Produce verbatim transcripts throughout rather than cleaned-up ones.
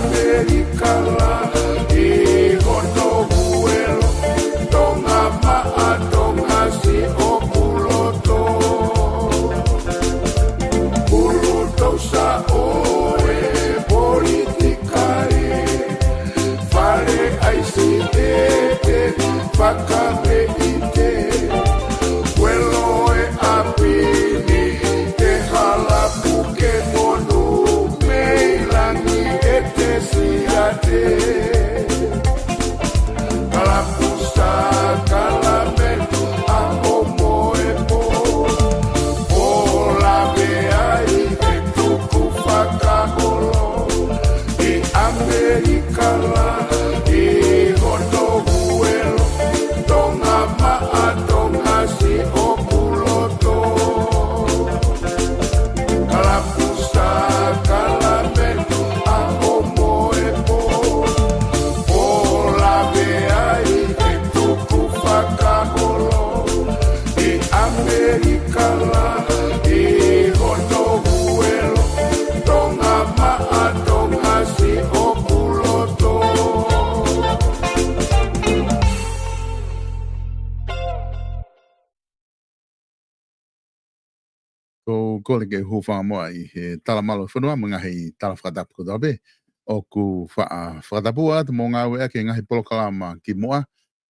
ʻAmelika la ʻi hono huelo, Tonga maʻa Tonga siʻoku loto. Pulutousa ʻo e politikale, Fale ʻAisi ʻe te fakameʻite. Huelo e ʻapi ni te hala puke monu mei langi ʻe te siate. Kalapu sākalamentu ʻa ʻomoepo. Ola me ai e tuku fakaholo. ʻI ʻAmelika la ʻi hono huelo, Tonga maʻa Tonga siʻoku loto. Kalapu sākalamentu ʻa ʻomoepo. Ola me ai e tuku fakaholo. ʻI ʻAmelika la ʻi hono huelo, Tonga maʻa Tonga siʻoku loto. Ko u kole ke u hūfanga muʻa ʻi he tala mālō e fonua mo e ngaahi tala fakatapu kotoa pē ʻoku faʻa fakatapua atu mo ngāueʻaki e ngaahi polokalama kimuʻa.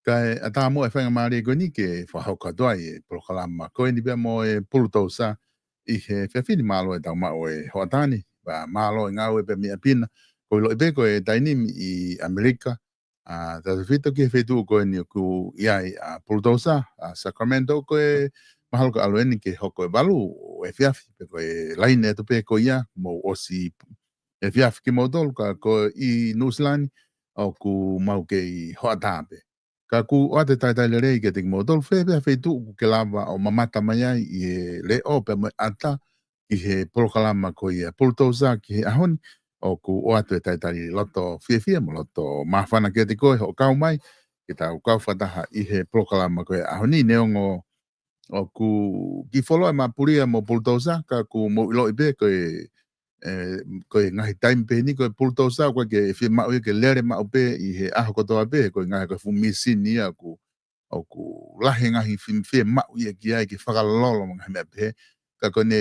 Kae ʻatā muʻa e faingamālie ko eni ke fakahoko atu ai e polokalama ko eni pea mo e Pulutousa ʻi he efiafi ni. Mālō e tau maʻu e hoʻatā ni. Pea mālō e ngāue pē mei ʻapi na. Ko u ʻiloʻi pē ko e taimi ni ʻi ʻAmelika, ʻa, tautefito ki he feituʻu ko eni ʻoku ʻi ai ʻa Pulutousa, ʻa Sacramento, ko e mahalo ka ʻalu eni ke hoko e valu ʻo e efiafi, pe ko e laine atu pē ko ia, mou ʻosi efiafi kimoutolu, ka ko ʻi Nuʻusila ni ʻoku mau kei hoʻatā pē. Ka ʻoku ʻoatu e talitali lelei kiate kimoutolu, fē pē ha feituʻu ʻoku ke lava ʻo mamata mai ai ʻi he leʻo pea mo e ʻata ki he polokalama ko ia Pulutousa ki he ʻaho ni, ʻoku ʻoatu e talitali loto fiefia mo loto māfana kiate koe hoʻo kau mai ke tau kau fakataha ʻi he polokalama ko ia ʻaho ni. Neongo ʻoku kiʻi fuoloa e mapulia mo Pulutousa, ka ʻoku mou ʻiloʻi pē ko e, e, ko e ngaahi taimi pehē ni ko e Pulutousa ʻoku ʻikai ke fiemaʻu ia ke lele maʻu pē ʻi he ʻaho kotoa pē, ko e ngaahi ko e fuʻu mīsini ia ʻoku ʻoku lahi e ngaahi fie, fiemaʻu ia ki ai ke fakalolo mo e ngaahi meʻa pehē. Ka ko ʻene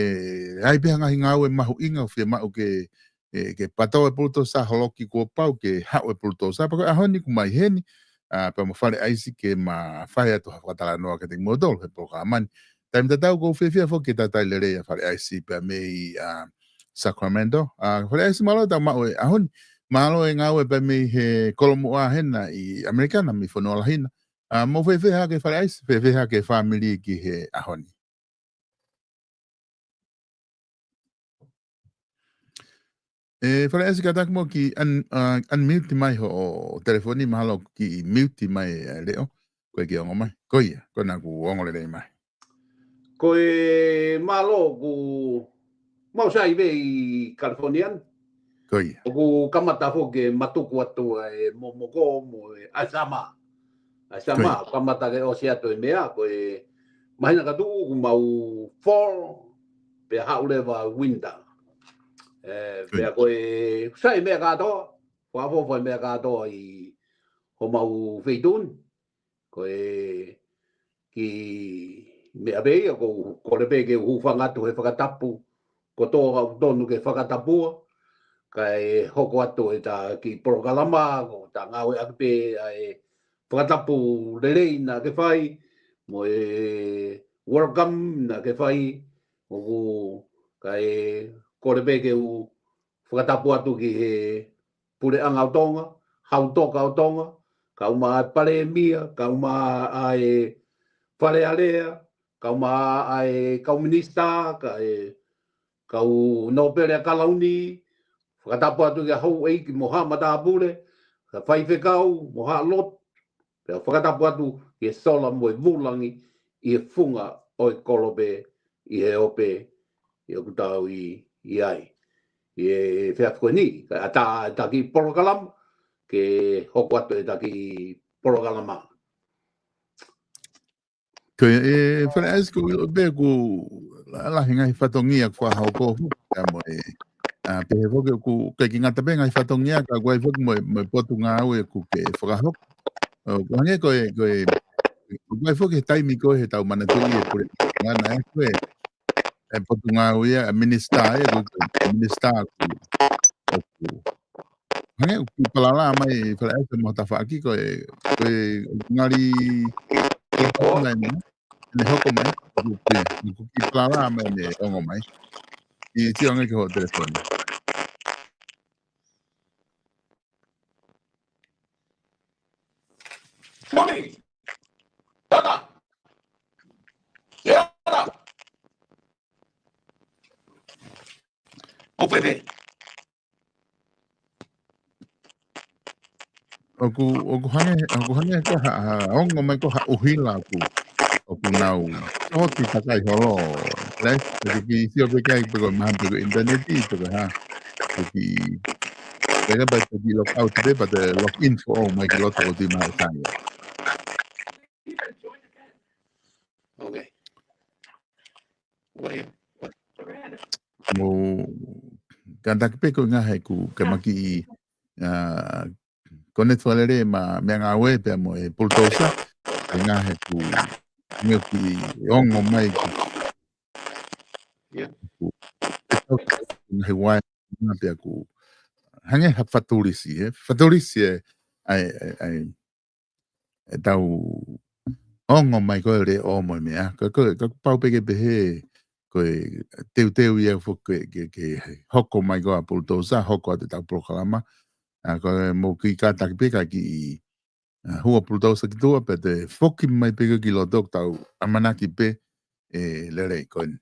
ʻai pē ha ngaahi ngāue mahuʻinga ʻoku fiemaʻu ke, e, ke patō e Pulutousa holoki kuo pau ke haʻu e Pulutousa. Pea ko e ʻaho ni ʻoku ma ʻi heni, ʻa, pea mo Fale ʻAisi ke ma fai atu ha fakatalanoa kiate kimoutolu he polokalama ni. Taimi tatau ʻoku ou fiefia foki ke talitali lelei ʻa Fale ʻAisi pea mei, ʻa, Sacramento. ʻA, Fale ʻAisi mālō e tau maʻu e ʻaho ni. Mālō e ngāue pea mei he kolomuʻa hena ʻi ʻAmelika na mei fonua lahi na. ʻA, mou fēfē hake Fale ʻAisi, fēfē hake fāmili ki he ʻaho ni? E, Fale ʻAisi kātaki mo kiʻi un-, ʻa, unmute mai hoʻo telefoni, mahalo kiʻi mute mai e leʻo, ko e kiʻi ongo mai. Ko ia, ko ena kuo ongo lelei mai. Ko e mālō ʻoku mau sai pē ʻi California ni. Ko ia. ʻOku kamata foki ke matuku atu ʻa e momoko mo e ʻaisama. ʻAisama, ko ia, kamata ke ʻosi atu e meʻa, ko e māhina ka tuʻu ʻoku mau fall, pea haʻu leva winter. E, ko ia, pea ko e sai meʻa kātoa, fakaʻofoʻofa e meʻa kātoa ʻi homau feituʻu ni. Ko e kiʻi meʻa pē ia, ʻoku ou kole pē ke u hūfanga atu he fakatapu kotoa ʻoku tonu ke fakatapua, kae hoko atu ʻeta kiʻi polokalama, ko ʻeta ngāueʻaki pē ʻa e fakatapu lelei naʻa ke fai, mo e welcome naʻa ke fai, ʻoku, kae kole pē ke u fakatapu atu ki he Puleʻanga ʻo Tonga, Hau Toka ʻo Tonga, kae ʻumaʻā e Palēmia, kae ʻumaʻā e Fale Alea, kae ʻumaʻā e kau minisitā, kae kau nōpele ʻa e Kalauni, fakatapu atu ki he houʻeiki mo haʻa matāpule, ki he faifekau mo haʻa lotu, pea fakatapu atu ki he sola mo e vūlangi ʻi he funga ʻo e kolope ʻi he ope ʻi ʻoku tau ʻi, ʻi ai. ʻI he efiafi ko eni, kae ʻatā ʻeta kiʻi polokalama, ke hoko atu ʻeta kiʻi polokalama. Ko ia, e, Fale ʻAisi, ʻoku ou ʻilo pē ʻoku la-, lahi e ngaahi fatongia ʻoku fakahoko, pea mo e, ʻA, pehē foki ʻoku ʻikai ke ngata pē ngaahi fatongia, ka ʻoku ʻi ai foki mo e, mo e potungāue ʻoku ke fakahoko. ʻOku hangē ko e, ko e, ʻoku ʻi ai foki he taimi ko ē heʻetau manatuʻi e pule ngana ē, ko e, e potungāue ia, e minisitā ia, ko e, ko e minisitā ʻoku, ʻoku. Hangē ʻoku kiʻi palala mai, Fale ʻAisi mo tafaʻaki ko e, ko e ngali, ko e mai, ne hoko mai, ʻoku kiʻi, ʻoku kiʻi palala mai ne ongo mai. ʻI he sio ange ki hoʻo telefoni. Tony! Tata! Tata! ʻO Pepe. ʻOku, ʻoku hangē, ʻoku hangē ko ha, ha ongo mai ko ha ʻuhila ʻoku, ʻoku nau. Ko e takai holo. Lei, ʻoku kiʻi sio pē ki ai pe ko e mahalo pe ko e ʻinitaneti, pe ko e hā. ʻOku kiʻi, pe ko e pau ʻoku kiʻi log out pē, pea te log in foʻou mai ki loto ʻo tui mahalo sai. Okay. Mo, kātaki pē ko e ngaahi ʻoku ke maki, ʻa, connect fakalelei mo e meʻangāue pea mo e Bulldozer, ko e ngaahi ʻoku, ngaahi ʻoku kiʻi ongo mai ʻoku, ʻoku, ngaahi wai, pea ʻoku, hangē ha fatulisi, ē? Fatulisi ē, ʻai, ʻai, ʻai, ʻetau ongo mai ko e leʻo mo e meʻa. Ka, ka, ka pau pē ke pehē, ko e teuteu ia foki ke, ke, ke hoko mai ko ā Bulldozer, hoko atu ʻetau polokalama. ʻA, ko e mou kiʻi kātaki pē ka kiʻi, ʻa, hua Bulldozer ki tuʻa, pea te foki mai pē ki loto ʻoku tau ʻamanaki pē, ʻe lelei ko eni.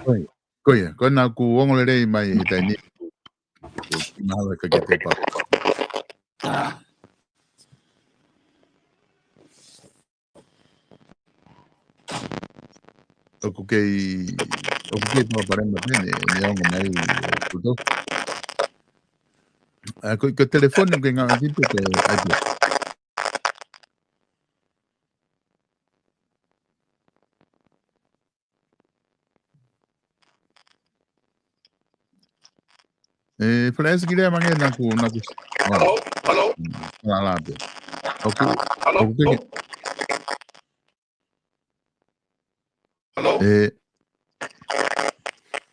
Ko ia, ko ia, ko ena ʻoku ongo lelei mai he taimi ni. Ko e kiʻi mahalo ka ke te pa. ʻOku kei, ʻoku kei palopalema pē ne, ne ongo mai, ʻoku tau. ʻA, ko, ko e telefoni ʻoku ke ngāueʻaki pē ko e iPad. ʻE, Fale ʻAisi ki lea mai ange naʻa ku, naʻa ku. Oh. Hello, hello. Mm, la la pē. ʻOku, hello, ʻoku ke, hello. Hello. ʻE,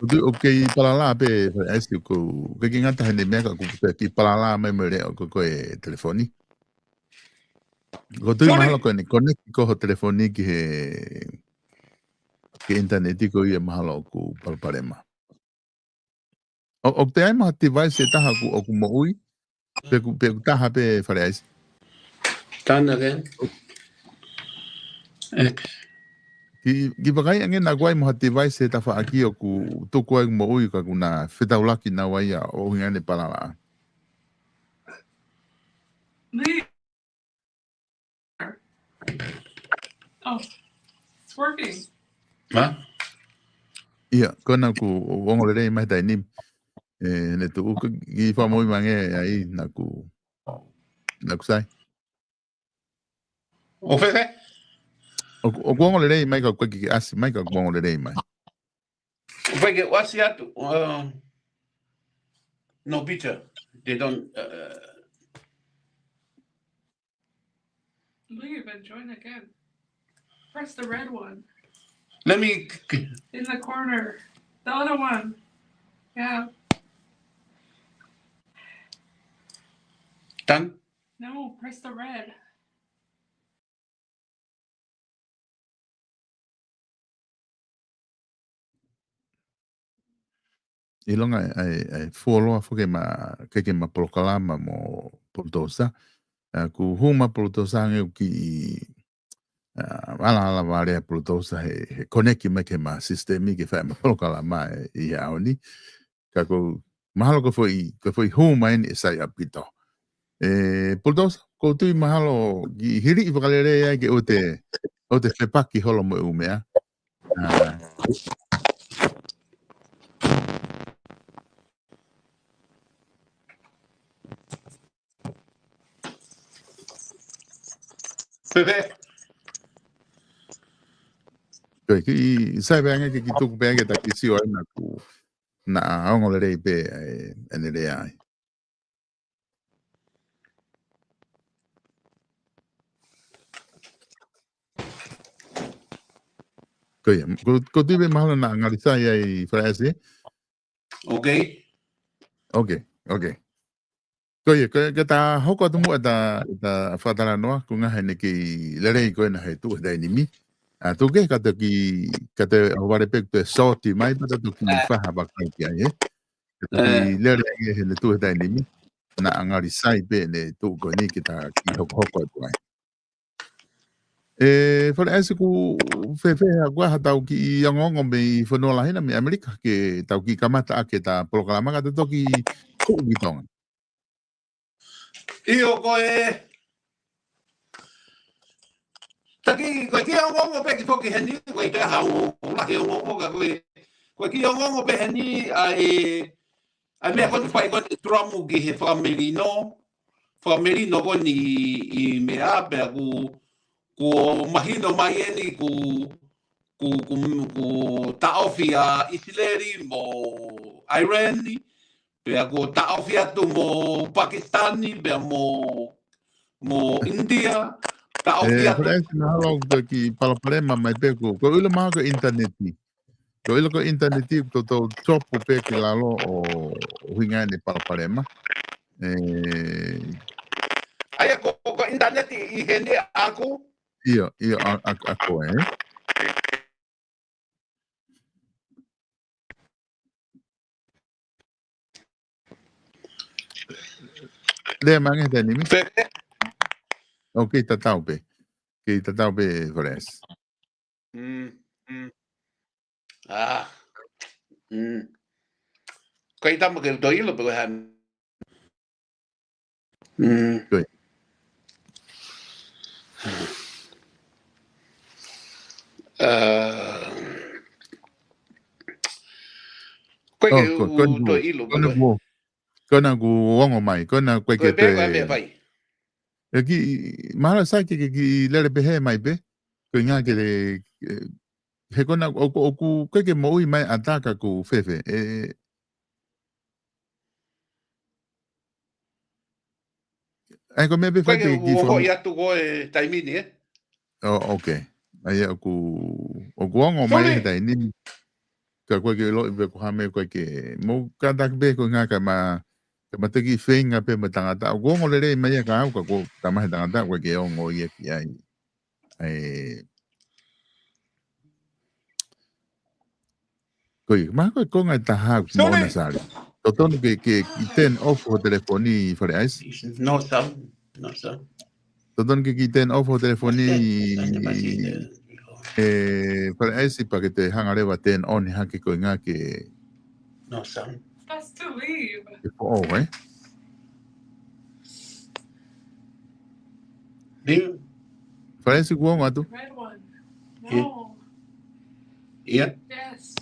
ʻoku, ʻoku kei palala pē, Fale ʻAisi ʻoku, ʻoku kei ngata heni meʻa ka ʻoku kei palala mai mo e leʻo ko, ko e telefoni. ʻOku ou tui mahalo ko eni, connect ko ho telefoni ki he, ki he ʻinitaneti ko ia mahalo ʻoku palopalema. ʻO, ʻoku ʻi ai mo ha device ʻe taha ʻoku, ʻoku moʻui, pe ʻoku, pe ʻoku taha pē Fale ʻAisi. Done again. Kiʻi, kiʻi vakai ange naʻa ʻoku ʻi ai mo ha device he tafaʻaki ʻoku tuku ai moʻui ka ʻoku na fetaulaki naua ia ʻo ʻuhinga ʻene palala. Lee. Oh, it's working. Hā? ʻIa, ko ena ʻoku ongo lelei mai he taimi ni. ʻE, ne tuʻu ki, kiʻi fakamoʻui mai ange ai naʻa ku, naʻa ku sai. ʻO fēfē? ʻOku, ʻoku ongo lelei mai ka ʻoku ʻikai ke ʻasi mai ka ʻoku ongo lelei mai. ʻO fēfē ke ʻasi atu, uh, no picture. They don't, uh, Leave and join again. Press the red one. Let me c-, c-, in the corner. The other one. Yeah. Done? No, press the red. ʻIlonga ʻa e, ʻa e fuoloa foki ʻema, ke ke ma polokalama mo Bulldozer. ʻA, ʻoku hū mai Bulldozer ange ʻoku kiʻi, ʻa, ala ala vale ʻa Bulldozer he, he connect mai ki heʻema system ke fai ʻema polokalama ʻi he ʻaho ni. Ka ʻoku mahalo ko e foʻi, ko e foʻi hū mai eni ʻe sai ʻaupito. ʻE, Bulldozer, ʻoku ou tui mahalo kiʻi hiliʻi fakalelei ai ke ʻoua te, ʻoua te fepaki holo mo e ʻū meʻa. ʻA. Fēfē? Ko e kiʻi, sai pē ange ke kiʻi tuku pē ange ta kiʻi sio ai naʻa ku naʻa ongo lelei pē ʻa e, ʻene lea ai. Ko ia, ko, ko tui pē mahalo naʻa ngali sai ai Fale ʻAisi. Ok. Ok, ok. Ko ia, ko ia, ke ta hoko atu muʻa ʻeta, ʻeta fakatalanoa, ko e ngaahi ʻene kei lelei ko ena he tuʻu he taimi ni. ʻA, tuku ke ka toki, ka te ʻohovale pē ke toe sōti mai, pea ta toki faha vakai ki ai, ē. Ke toki lelei ai he ʻene tuʻu he taimi ni. Naʻa ngali sai pē ʻene tuʻu ko eni ke ta kiʻi hokohoko atu ai. ʻE, Fale ʻAisi, ʻoku fēfē, ʻa, ko e hā haʻatau kiʻi ongoongo mei fonua lahi na mei ʻAmelika, ke tau kiʻi kamata ʻaki ʻeta polokalama ka ta toki tuʻu ki Tonga. ʻIo, ko e, ta kiʻi, ko e kiʻi ongoongo pē kiʻi foki heni, ko e ʻikai ha ʻuhinga ke ongoongo ka ko e, ko e kiʻi ongoongo pē heni ʻa e, ʻa e meʻa ko eni fai ko eni ʻe Trump ki he fakamelino, fakamelino ko eni ʻi, ʻi meʻa pea ʻoku, kuo mahino mai eni kuo, kuo, kuo, kuo taʻofi ʻa ʻIsileli mo ʻAirani, pea kuo taʻofi atu mo Pakisitani, pea mo, mo ʻInitia, taʻofi ʻE, atu. Fale ʻAisi, mahalo ʻoku ke kiʻi palopalema mai pē ko, ko e ʻilo mahalo ko e ʻinitaneti. Ko e ʻilo ko e ʻinitaneti ʻoku toutou topu pē ki lalo ʻo, ʻuhinga ʻene palopalema. ʻE, ʻA ia ko, ko e ʻinitaneti ʻi heni ʻaʻaku? ʻIo, ʻio, ʻa, ʻa, ʻaku ē. Lea mai ange he taimi ni. Pe- ʻOku kei tatau pē. Kei tatau pē Fale ʻAisi. Mm, mm. Ah. Mm. Ko e tama ke u toe ʻilo pe ko e hā. Mm. Ko e. Ah. Ko e Oh, ke ko, ko u ena toe kuo, ʻilo ko ena pe ko e. kuo, ko ena kuo ongo mai, ko ena ko e Ko e ke pē toe ko e meʻa fai. ʻE kiʻi, mahalo sai ke, ke kiʻi lele pehē mai pē, ko e ʻuhinga ke, ʻe, he ko ena, ʻoku, ʻoku, ko e ke moʻui mai ʻatā ka ʻoku fēfē, ʻe, ʻai ko e meʻa pē Ko e fai ke ke u kiʻi ongoʻi fakamu- atu ko e taimi ni, ē? Oh, ok. ʻA ia ʻoku, ʻoku ongo mai Sorry. he taimi ni. Ka ko e ke ʻiloʻi pē ko e hā e meʻa ko e ke mou kātaki pē ko e ʻuhinga ka ma, ka ma toki feinga pē mo e tangata. ʻOku ongo lelei mai ia kia au ka ko e tamahi tangata ko e ke ongo ia ki ai. ʻE, ko e, mahalo ko e konga ʻe taha ʻoku Sorry. mona sali. Totonu ke, ke, ke turn off ho telefoni Fale ʻAisi. No, sir. No, sir. Totonu ke ke turn off ho telefoni. ʻE, Fale ʻAisi pea ke toe hanga leva turn on hake ko e ʻuhinga ke No, sir. That's to leave. Ke foʻou, ē? Leave. Fale ʻAisi kuo ongo atu. The red one. Yeah. No. Yeah. Yes.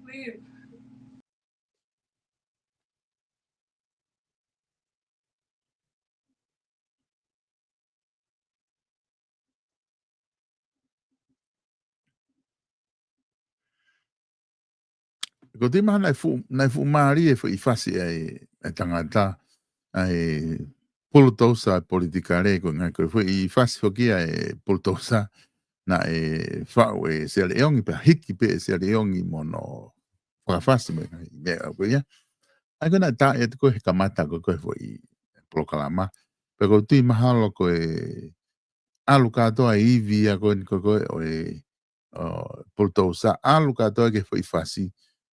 Leave. Ko e tui mahalo naʻe fuʻu, naʻe fuʻu mālie e foʻi fasi ʻa e, ʻa e tangata, ʻa e pulutousa politikale ko e ʻuhinga ko e foʻi fasi foki ʻa e pulutousa naʻe faʻu ʻe Siale ʻEongi pea hiki pē ʻe Siale ʻEongi mo hono fakafasi mo e ngaahi meʻa ko ia. ʻA ia ko ena tā ʻe tuku he kamata ko e, ko e foʻi polokalama. Pea ko e tui mahalo ko e ʻalu kātoa e ivi ia ko eni ko e, ko e, ʻo, pulutousa, ʻalu kātoa ki he foʻi fasi.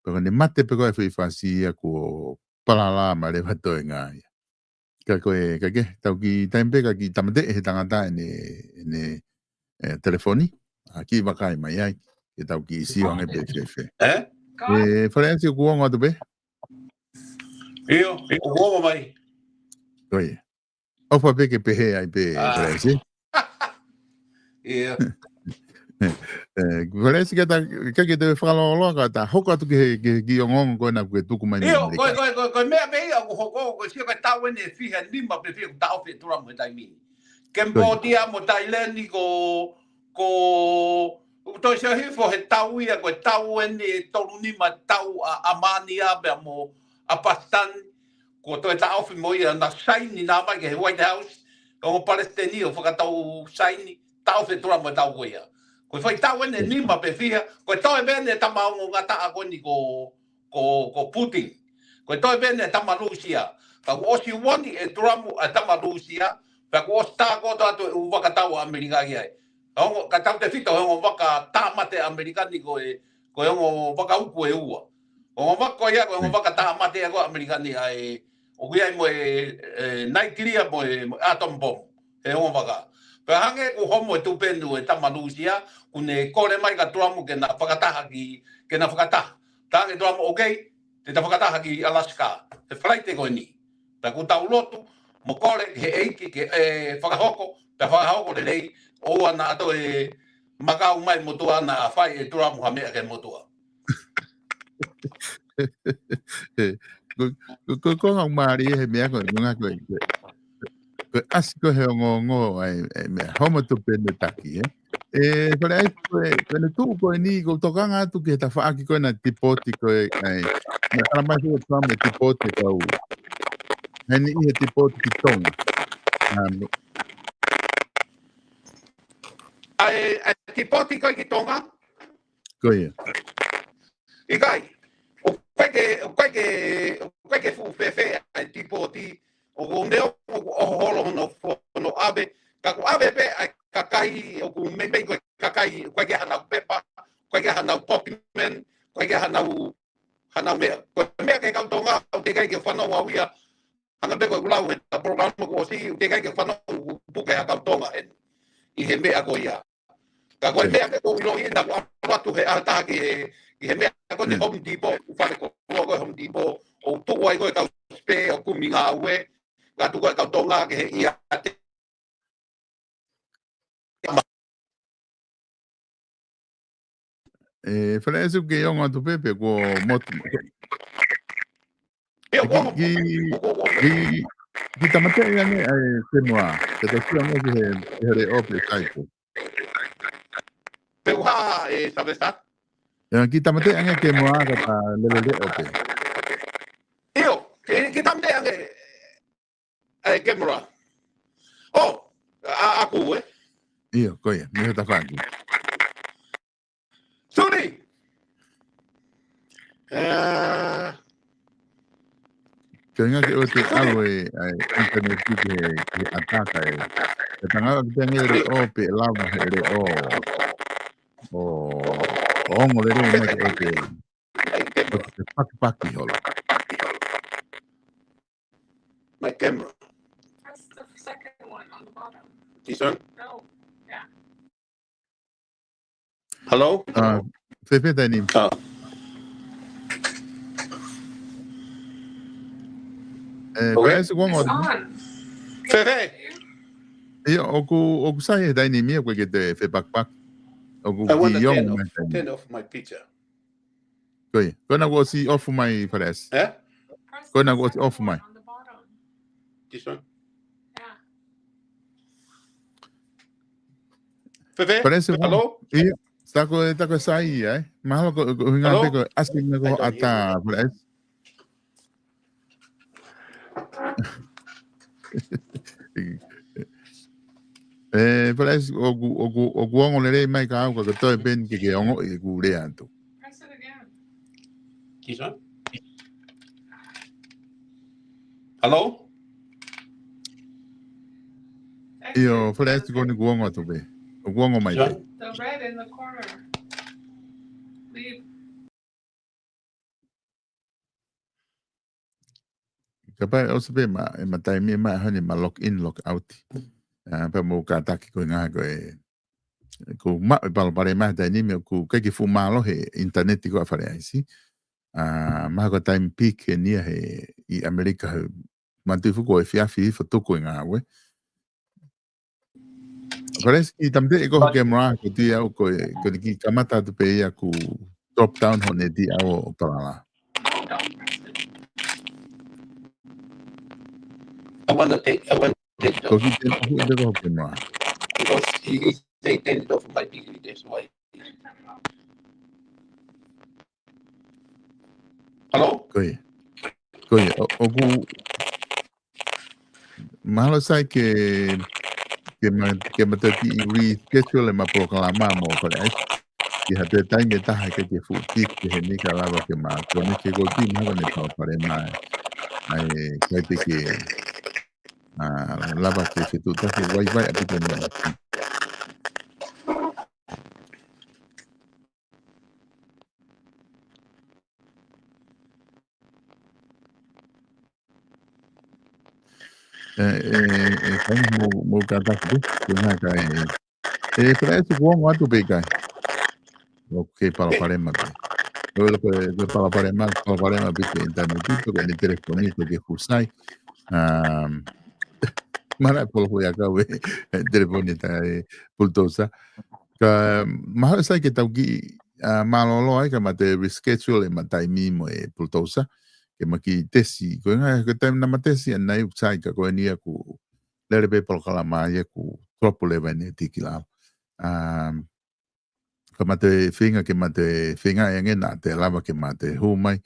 Pea ko ʻene mate pē ko e foʻi fasi ia kuo palala mai leva toenga ia. Ka ko e, ka ke, tau kiʻi taimi pē ka kiʻi tāmateʻi he tangata ʻene, ʻene, ʻe, telefoni. ʻA, kiʻi vakai mai ai. Ke tau kiʻi sio ange pē fēfē. Ē? ʻE, Fale ʻAisi kuo ongo atu pē? ʻIo, ʻoku ongo mai. Ko ia. ʻOfa pē ke pehē ai pē, Ah. Fale ʻAisi. ʻIo. ʻE, Fale ʻAisi ka ta, ka ke toe fakalōloa ka ta hoko atu ki he, ki he, kiʻi ongoongo ko ena kuo ke tuku mai mei ʻIo, ʻAmelika. Ko e, ko e, ko e, ko e meʻa pē ia ʻoku hoko, ko e sio ka tau eni ʻe fiha nima pē fiha ʻoku taʻofi ʻe Trump he taimi ni. Ko ia. Cambodia mo Thailand ni ko, ko ʻOku toe sio hifo he tau ia, ko e tau eni ʻe tolu nima tau ʻa, ʻa Mānia pea mo ʻa Pasitani, kuo toe taʻofi mo ia naʻa saini naʻa mai ki he White House, ko e palesiteni ʻo fakatau saini, taʻofi ʻe Tulamu e tau ko ia. Ko e fai tau eni ʻe nima pe fiha, ko e toe pē eni e tama ongo ngataʻa ko eni ko, ko, ko Putin. Ko e toe pē eni e tama Lūsia. Ka kuo ʻosi uani ʻe Tulamu e tama Lūsia, pea kuo ʻosi tā koto atu e ʻū vaka tau ʻa ʻAmelika ki ai. Ka ongo, ka tautefito he ongo vaka tāmate ʻa ʻAmelika ni ko e, ko e ongo vaka uku ʻe ua. Ongo vaka ko ia, ko e ongo vaka tāmate ʻa ko ʻAmelika ni ʻa e, ʻoku ʻi ai mo e, e, naekilia mo e, mo e atom bomb. He ongo vaka. Pea hangē kuo homo e tupenu e tama Lūsia, kuo ne kole mai kia Tulamu ke na fakataha ki, ke na fakataha. Talaange ʻe Tulamu, okay, te ta fakataha ki Alaska. He Falaite ko eni. Pea kuo tau lotu, mo kole ki he ʻEiki ke, e, fakahoko, pea fakahoko lelei, ʻoua naʻa toe makau mai motuʻa naʻa fai ʻe Tulamu ha meʻa ki he motuʻa. Ko, ko, ko, ko e ngaahi mālie he meʻa ko, ko e ngaahi ko, ko, ko e ʻasi ko ē he ongoongo ʻa e, ʻa e meʻa. Homo tupenu taki, ē? ʻE, Fale ʻAisi ko e, ko ʻene tuʻu ko eni, ʻoku ou tokanga atu ki he tafaʻaki ko ē naʻe tipoti ko ē, ʻa e, naʻe talamai ko ē ʻe Tulamu ʻe tipoti e kau. Heni ʻi he tipoti ki Tonga. ʻA e, ʻa e tipoti ko ē ki Tonga? Ko ia. ʻIkai, ʻoku ʻikai ke, ʻoku ʻikai ke, ʻoku ʻikai ke fuʻu fēfē ʻa e tipoti, ʻoku ne ʻoku ʻoho holo hono, hono ʻave, ka kuo ʻave pē ʻa e kakai, ʻoku meimei ko e kakai, ʻoku ʻikai ke hanau pepa, ʻoku ʻikai ke hanau document, ʻoku ʻikai ke hanau, hanau meʻa. Ko e meʻa ki he kau Tonga, ʻoku teʻeki ai ke fanongo au ia, hangē pē ko ʻeku lau he polokalama kuo ʻosi, ʻoku teʻeki ai ke fanongo puke ʻa e kau Tonga heni ʻi he meʻa ko ia. Ka ko e meʻa ke ʻoku ou ʻiloʻi naʻa ku ʻalu atu he ʻaho ʻe taha ki he, ki he meʻa ko ē Home Depot, ʻū fale koloa ko ē Home Depot, ʻo tuku ai ko ē kau spare ʻo kumi ngāue, ka tuku ai kau Tonga ki he ʻiate. ʻE, Fale ʻAisi ʻoku ke ongo atu pē pe kuo motu. Ki, ki, ki, ki tāmateʻi ange ʻa e kēmoa, ke ta sio ange ki he, ki he leʻo pe sai ko. Pe ʻuha e Savesa? ʻIo, ki tāmateʻi ange kēmoa ka ta lele leʻo pē. ʻIo, ki, ki tāmateʻi ange ʻa e kēmoa. ʻO, ʻa, ʻaku, ē? ʻIo, ko ia, mei he tafaʻaki. Suli! ʻE, ko e ʻuhinga ke ʻoua te ʻalu e, ʻa e ʻinitaneti ki he, ki he ʻataka ē. Ke tangata ki te ange leʻo pe lava he leʻo. ʻO, ʻo ongo lelei mai ke ʻoua te, ʻoua te pakipaki holo. My camera. Press the second one on the bottom. This one? No. Yeah. Hello? ʻA, fēfē taimi ni? ʻA. ʻE, okay. Fale ʻAisi, kuo ongo. It's on. Fēfē? ʻIo, ʻoku, ʻoku sai he taimi ni ia, ʻoku ʻikai ke te fepakipaki. ʻOku I want to kiʻi ongo turn off, mai taimi ni. Turn off my picture. Ko ia. Ko ena kuo ʻosi off mai, Fale ʻAisi. Eh? Ko ena kuo ʻosi off mai. This one? Fēfē? Fale ʻAisi, hello? ʻIo. Tako, tako sai ia, ē? Mahalo ko, ko e ʻuhinga pē ko e ʻasi mai ko e ʻata, Fale ʻAisi. ʻE, Fale ʻAisi, ʻoku, ʻoku, ʻoku ongo lelei mai ka au ka toe pē eni ke ke ongoʻi ʻeku lea atu. Press it again. This one? Hello? ʻIo, Fale ʻAisi, ko eni kuo ongo atu pē. ʻOku ongo mai pē. This one? The red in the corner. Leave. Kapau ʻe ʻosi pē ma, ʻe ma taimi ʻe ma honi ma log in, log out. ʻA, pea mou kātaki ko e ʻuhinga ko e, ko ma e palopalema he taimi ni ʻoku ʻikai ke fuʻu mālohi e ʻinitaneti ko ē ʻa Fale ʻAisi. ʻA, mahalo ko e taimi peak eni ia he, ʻi ʻAmelika he, manatuʻi foki ko e efiafi hifo tuku e ngāue. Fale ʻAisi, kiʻi tāmateʻi ko ho kēmoa, ko e tui au ko e, ko e kiʻi kamata atu pē ia ʻoku drop down hono neti ʻaʻau ʻo palala. I wanna take, I wanna take it off. Ko e kiʻi tēmaku ʻi pē ko ho kēmoa. Because he, he say turn it off my T V, that's why. Hello? Ko ia. Ko ia, ʻo, ʻoku mahalo sai ke, ke ma-, ke ma taki reschedule ʻema polokalama mo Fale ʻAisi. Ki ha toe taimi ʻe taha ke ke fuʻu piki he ni ka lava ke ma connect ke ko ki mahalo ne pau pale mai. ʻAi, kai te ke, ʻa, lava ke fetuʻutaki ʻa e Wi-Fi ʻa pito ni. ʻE, ʻe, ʻe, kai mo, mo ka taki tu, ko e hā kai. ʻE, Fale ʻAisi kuo ongo atu pe ʻikai. ʻOku ke palopalema pē. ʻOku ke palopalema, palopalema pē ki he ʻinitaneti, pe ko e telefoni, pe ko e husai. Um, mara polo ko ia ka we, telefoni ta e Pulutousa. Ka, mahalo sai ke tau kiʻi, ʻa, mālōlō ai ka ma toe reschedule ʻema taimi mo e Pulutousa. Ke ma kiʻi tesi, ko e ngaahi, ko e taimi naʻa ma tesi ʻanenai ʻoku sai ka ko eni ʻoku lele pē polokalama ia ʻoku tolopu leva ʻene tiki lava. Um, ka ma toe feinga ke ma toe feinga e ange naʻa toe lava ke ma toe hū mai.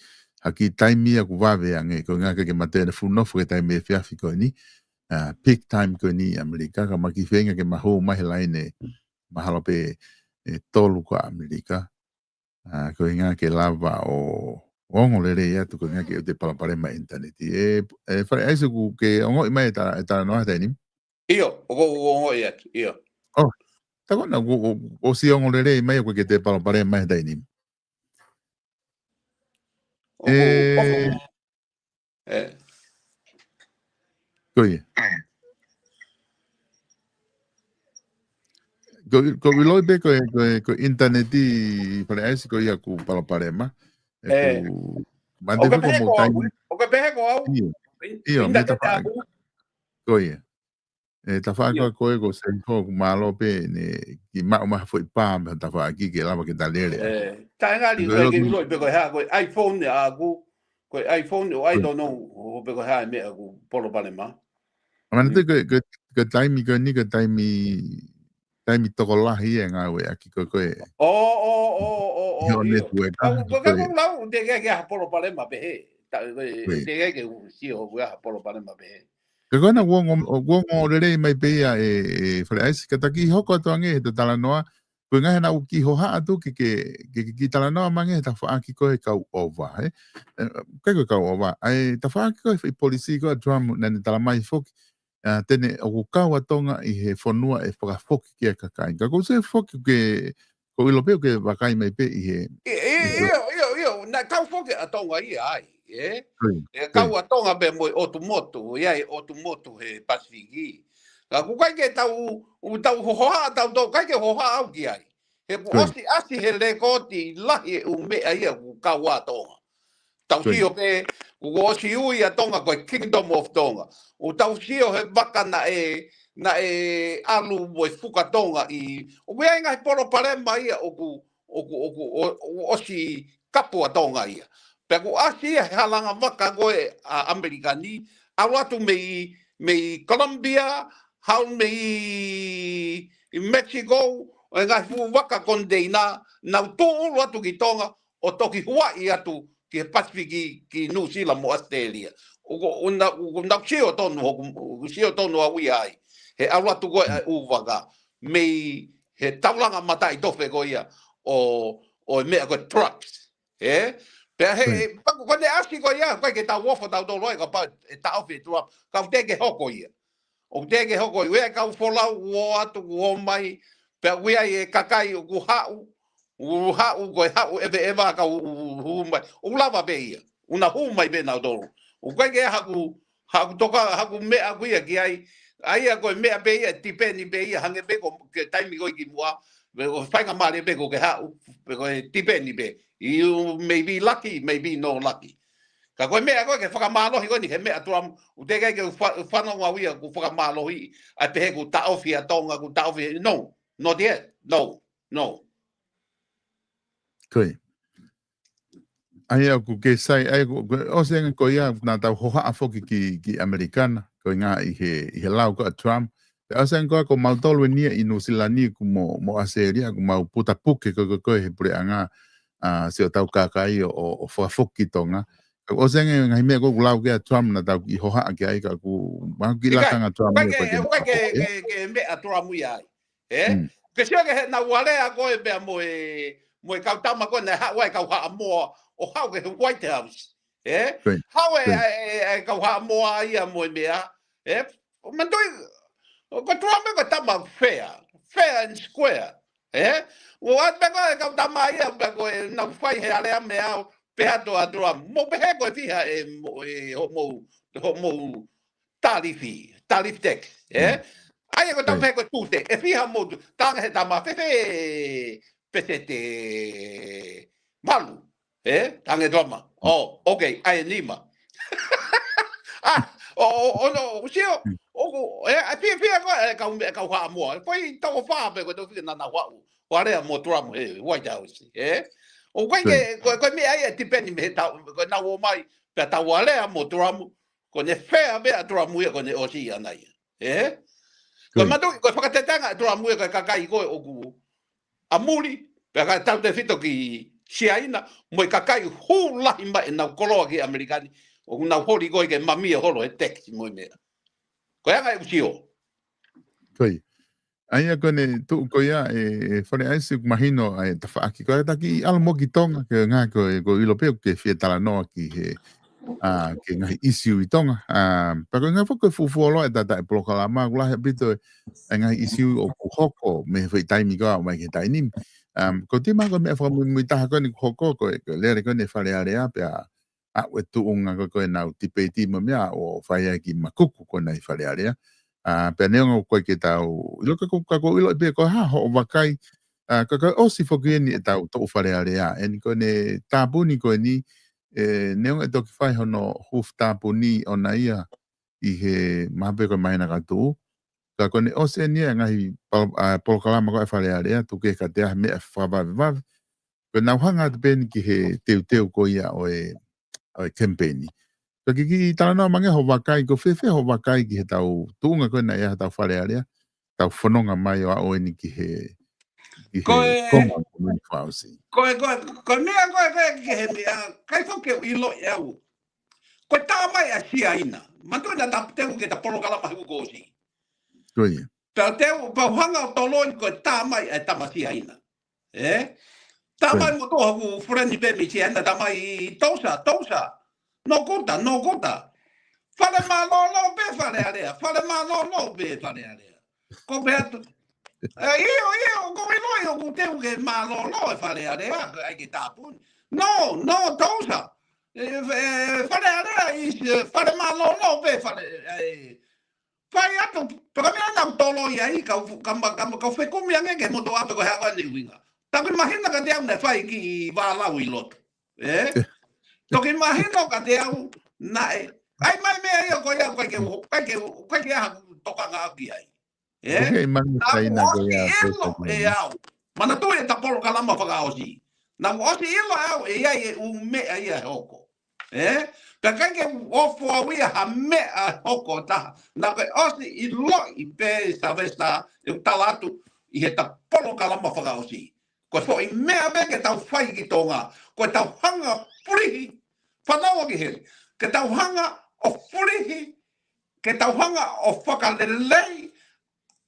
Ha kiʻi taimi ia ʻoku vave ange, ko e ngaahi ke ma toe fuʻu nofo ki he taimi efiafi ko eni. ʻA, peak time ko eni ʻi ʻAmelika, ka ma kiʻi feinga ke ma hū mai he laine mahalo pē ʻe tolu ko ʻAmelika. ʻA, ko e ngaahi ke lava ʻo, ʻo ongo lelei atu, ko e ngaahi ke ʻoua te palopalema ʻinitaneti. ʻE, ʻe Fale ʻAisi ʻoku ke ongoʻi mai e ta-, e talanoa he taimi ni? ʻIo, ʻoku ou ongoʻi atu, ʻio. ʻO, ta ko ena ʻoku, ʻo, ʻosi ongo lelei mai ʻoku ʻikai ke toe palopalema mai he taimi ni. ʻOku, ʻe, ʻoku, ʻe. Ko ia. Ko, ko ʻiloʻi pē ko e, ko e, ko e ʻinitaneti Fale ʻAisi ko ia ʻoku palopalema. ʻE, ʻoku, mande ʻoku pehē ko au, taimi. ʻOku pehē ko au. ʻIo. ʻIo, mei ʻinitaneti tafa-, ʻaku. Ko ia. ʻE, tafaʻaki ko ē ko Senko, ʻoku mālō pē ne kiʻi maʻu mai ha foʻi pā mei ha tafaʻaki ke lava ke ta lele ai. ʻE, taʻengata ko e ke ʻiloʻi pē ko e hā, ko e iPhone ʻaku, ko e iPhone ʻo I don't know, ʻo pē ko e hā e meʻa ʻoku palopalema. ʻA, mana te ko e, ko e, ko e taimi ko eni, ko e taimi, taimi tokolahi e ngāueʻaki ko ē. ʻO, ʻo, ʻo, ʻo, ʻio, ʻio. Network, ʻa, ko e ko e lau, te ke ke ha palopalema pehē. Ta, ko e, te ke ke sio ko e ha palopalema pehē. Ka ko ena ʻoku ongo, ʻoku ongo lelei mai pē ia ʻe, ʻe Fale ʻAisi, ka ta kiʻi hoko atu ange he ta talanoa, ko e ngaahi naʻa ʻoku kiʻi hohaʻa atu ke, ke, ke, ke kiʻi talanoa mai ange he tafaʻaki ko e kau ʻova, ē? ʻE, ʻikai ko e kau ʻova, ʻa e tafaʻaki ko e foʻi polisi ko ē ʻa Trump naʻa ne tala mai foki, ʻa, te ne ʻoku kau ʻa Tonga ʻi he fonua ʻe fakafoki ki ai e kakai. Ka ʻoku ou sio foki ke, ʻoku ou ʻilo pē ʻoku ke vakai mai pē ʻi he, ʻi, ʻi, ʻi he ʻio, ʻio, ʻio, naʻe kau foki ʻa Tonga ia ai, ē? ʻIo, ʻe kau ʻa Tonga pē mo e ʻotu motu, ʻi ai ʻotu motu he Pasifiki. Ka ʻoku ʻikai ke tau, ʻoku tau hohaʻa, tau tau, ʻikai ke hohaʻa au ki ai. He ʻoku ʻosi ʻasi he lekooti lahi e ʻū meʻa ia ʻoku kau ʻa Tonga. Tau sio pē, ʻoku ʻosi ui ʻa Tonga ko e Kingdom of Tonga. ʻOku tau sio he vaka naʻe, naʻe ʻalu mo e fuka Tonga ʻi, ʻoku ʻi ai e ngaahi palopalema ia ʻoku, ʻoku, ʻoku, ʻo, ʻoku ʻosi kapu ʻa Tonga ia. Pea ʻoku ʻasi ia he halanga vaka ko ē ʻa ʻAmelika ni, ʻalu atu mei, mei Colombia, haʻu mei Mexico, ʻo e ngaahi fuʻu vaka koniteina, nau tūʻulu atu ki Tonga, ʻo toki huaʻi atu ki he Pasifiki, ki Nuʻusila mo ʻAositelēlia. ʻOku, ʻoku na, ʻoku na sio tonu, ʻoku, ʻoku sio tonu au ia ai. He ʻalu atu ko ē ʻū vaka, mei he taulanga mataʻitofe ko ia ʻo, ʻo e meʻa ko e drugs. Ē? Pea he, he, paku ko ʻene ʻasi ko ia, ʻoku ʻikai ke tau ofo tautolu ai, kapau ʻe taʻofi ʻe Trump. Ka ʻoku teʻeki ke hoko ia. ʻOku teʻeki ke hoko ia. ʻOku ʻi ai e kau folau, ʻoku ō atu, ʻoku ō mai. Pea ʻoku ʻi ai e kakai, ʻoku haʻu, ʻoku haʻu, ko e haʻu ʻeveʻeva ka ʻoku, ʻoku, ʻoku hū mai. ʻOku lava pē ia. ʻOku na hū mai pē nautolu. ʻOku ʻikai ke haku, haku toka, haku meʻa ʻaku ia ki ai. ʻA ia ko e meʻa pē ia, tipeni pē ia, hangē pē ko e taimi ko ē ki muʻa. Pea ko e faingamālie pē ko ē ke haʻu, pea ko e tipeni pē. You may be lucky, may be no lucky. Ka ko e meʻa ko ē ke fakamālohi ko eni he meʻa Trump, ʻoku teʻeki ke fa-, fanongo au ia ʻoku fakamālohi, ʻa e pehē ʻoku taʻofi ʻa Tonga, ʻoku taʻofi, no, not yet, no, no. Ko ia. ʻA ia ʻoku ke sai, ʻa ia ʻoku, ʻoku ʻosi ange ko ia, naʻa tau hohaʻa foki ki, ki ʻAmelika na, ko e ngaahi he, he lau ko ē ʻa Trump, Pea ʻosi ange ko ē ko mautolu eni ia ʻi Nuʻusila ni ʻoku mo, mo ʻAositelēlia ʻoku mau puta puke ko ē ko ē he puleʻanga, ʻa, siʻotau kakai ʻo, ʻo, ʻo fakafoki ki Tonga. Ka ʻosi ange ngaahi meʻa ko ē ʻoku lau ki ai ʻa Trump naʻa tau kiʻi hohaʻa ki ai ka ʻoku, ʻoku ʻikai, kiʻi lakanga Trump ʻikai ia ko e ke, ʻikai ke, ke, ke, ke meʻa Trump ia ai. Ē? Mm. Ke sio ki he naʻa ku alea ko ē pea mo e, mo e kau tama ko ē naʻe haʻu ai e kau Haʻamoa, ʻo haʻu ki he White House. Ē? Right. Haʻu e, right, e, e, e kau Haʻamoa ia mo e meʻa. Ē? Manatuʻi, ko Trump ko e tama fair. Fair and square. Ē? ʻO ʻai pē ko e kau tama ia, pē ko e naʻa ku fai he alea meʻa, pehē atu ʻa Trump. Mou pehē ko e fiha e mo-, e hoʻomou, hoʻomou tarifi, tariff tax, ē? Mm. ʻAi ko e tau, right, pehē ko e tute, ʻe fiha mou tu-, talaange he tama fēfē peseti malu, ē? Talaange Trump, mm, ʻo, okay, ʻai ʻe nima. ʻA, ʻo, ʻo, ʻo, no, sio, mm, ʻoku, ē, ʻa, fiha, fiha ko e kau, e kau Haʻamoa. Ko e toko fā pē ko e tau fika naʻa nau haʻu ʻo alea mo Trump he White House, ē? ʻOku ʻikai ke, right, ko, ko e meʻa ia ʻe tipeni mei he tau, ko e naʻa nau ō mai, pea tau alea mo Trump, ko ʻene fair pē ʻa Trump ia ko ʻene ʻosi ʻana ia. Ē? Ko e, good, manatuʻi, ko e fakatetenga ʻa Trump ia ko e kakai ko ē ʻoku ʻa muli, pea ka tautefito ki Siaina, mo e kakai hū lahi mai ʻenau koloa ki ʻAmelika ni, ʻoku nau holi ko ē ke mamie holo he tax mo e meʻa. Ko e anga ʻeku sio. Ko ia. ʻA ia ko ʻene tuʻu ko ia ē, ē Fale ʻAisi ʻoku mahino ʻa e tafaʻaki. Ko e taki ʻalu mo ki Tonga, ko e ngaahi ko e, ko e ʻilo pē ʻoku ke fie talanoa ki he, ʻa, ki he ngaahi ʻisiū ʻi Tonga. ʻA, pea ko e ngaahi foki ko e fuofua loa e tata e polokalama, ʻoku lahi ʻaupito e, e ngaahi ʻisiū ʻoku hoko mei he foʻi taimi ko ē ʻo aʻu mai ki he taimi ni. ʻA, ko e timi ko e meʻa fakamuimui taha ko eni ʻoku hoko, ko e, ko e lele ko eni e Fale Alea, pea ʻa, ʻa e tuʻunga ko ē ko ʻenau tipeiti mo e meʻa ʻo fai ai e kiʻi makuku ko ena ʻi Fale Alea. ʻA, pea neongo ʻoku ʻikai ke tau ʻilo ka ko, ka ko e ʻilo pē ko e hā hoʻo vakai, ʻa, ka ko e ʻosi foki eni ʻetau toʻu Fale Alea. Eni ko ʻene tāpuni ko eni, ē, neongo ʻe toki fai hono hūfia tāpuni ʻona ia ʻi he mahalo pē ko e māhina ka tuʻu. Ka ko ʻene ʻosi eni e ngaahi pal-, ʻa, polokalama ko ē ʻa e Fale Alea, tuku kehe kiate au ha meʻa fakavavevave. Ko ʻenau hanga atu pē eni ki he teuteu ko ia ʻo e, ʻo e kemipeini. Ka ke kiʻi talanoa mai ange hoʻo vakai, ʻoku fēfē hoʻo vakai ki heʻetau tuʻunga ko ena ʻi heʻetau Fale Alea, tau fononga mai ʻo aʻu eni ki he, ki he, ko e, konga ko eni fakaʻosi. Ko e, ko e, ko e meʻa ko ē, ko e ki he meʻa, ʻikai foki ke u ʻilo ʻe au. Ko e tā mai ʻa Siaina. Manatuʻi naʻa ta teu ki heʻeta polokalama he uike kuo ʻosi. Ko ia. Pea teu, pea u hanga ʻo toloi ko e tā mai e tama Siaina. Ē? Tā mai, right, mo tō haku friend pē mei Siaina, tā mai, Tulsa, Tulsa. No good, no good. Fale mālōlō pē Fale Alea, fale mālōlō pē Fale Alea. Ko pē atu. ʻE, ʻio, ʻio, ʻoku ou ʻiloʻi ʻoku teu ke mālōlō e Fale Alea, ʻai ke tāpuni. No, no, Tulsa. ʻE, ʻe, Fale Alea is, ʻe, fale mālōlō pē Fale, ʻe, fai atu, pea ka meʻa naʻa ku toloi ai, kau, kama, kama, kau fekumi ange ki he motuʻa pe ko e hā ko ʻene ʻuhinga. Toki mahino kiate au naʻe fai e kiʻi vālau ʻi loto. Ē? Toki mahino kiate au naʻe. ʻAi mai meʻa ia ko ia, ʻikai ke, ʻikai ke, ʻikai ke ʻi ai haku tokanga ki ai. Ē? ʻOku ʻi ai e manu Naʻa ku Siaina ko ʻosi ia, ʻilo ko e ʻe au. Manatuʻi ʻeta polokalama fakaʻosi. Naʻa ku ʻosi ʻilo ʻe au ʻe ʻi ai e ʻū meʻa ia ʻe hoko. Ē? Pea ʻikai ke u ʻofa au ia ha meʻa ʻe hoko taha. Naʻa ku ʻosi ʻiloʻi pē Savesa ʻeku tala atu ʻi heʻeta polokalama fakaʻosi. Ko e foʻi meʻa pē ke tau fai ki Tonga, ko ʻetau hanga ʻo fulihi, fanongo ki heni, ke tau hanga ʻo fulihi, ke tau hanga ʻo fakalelei,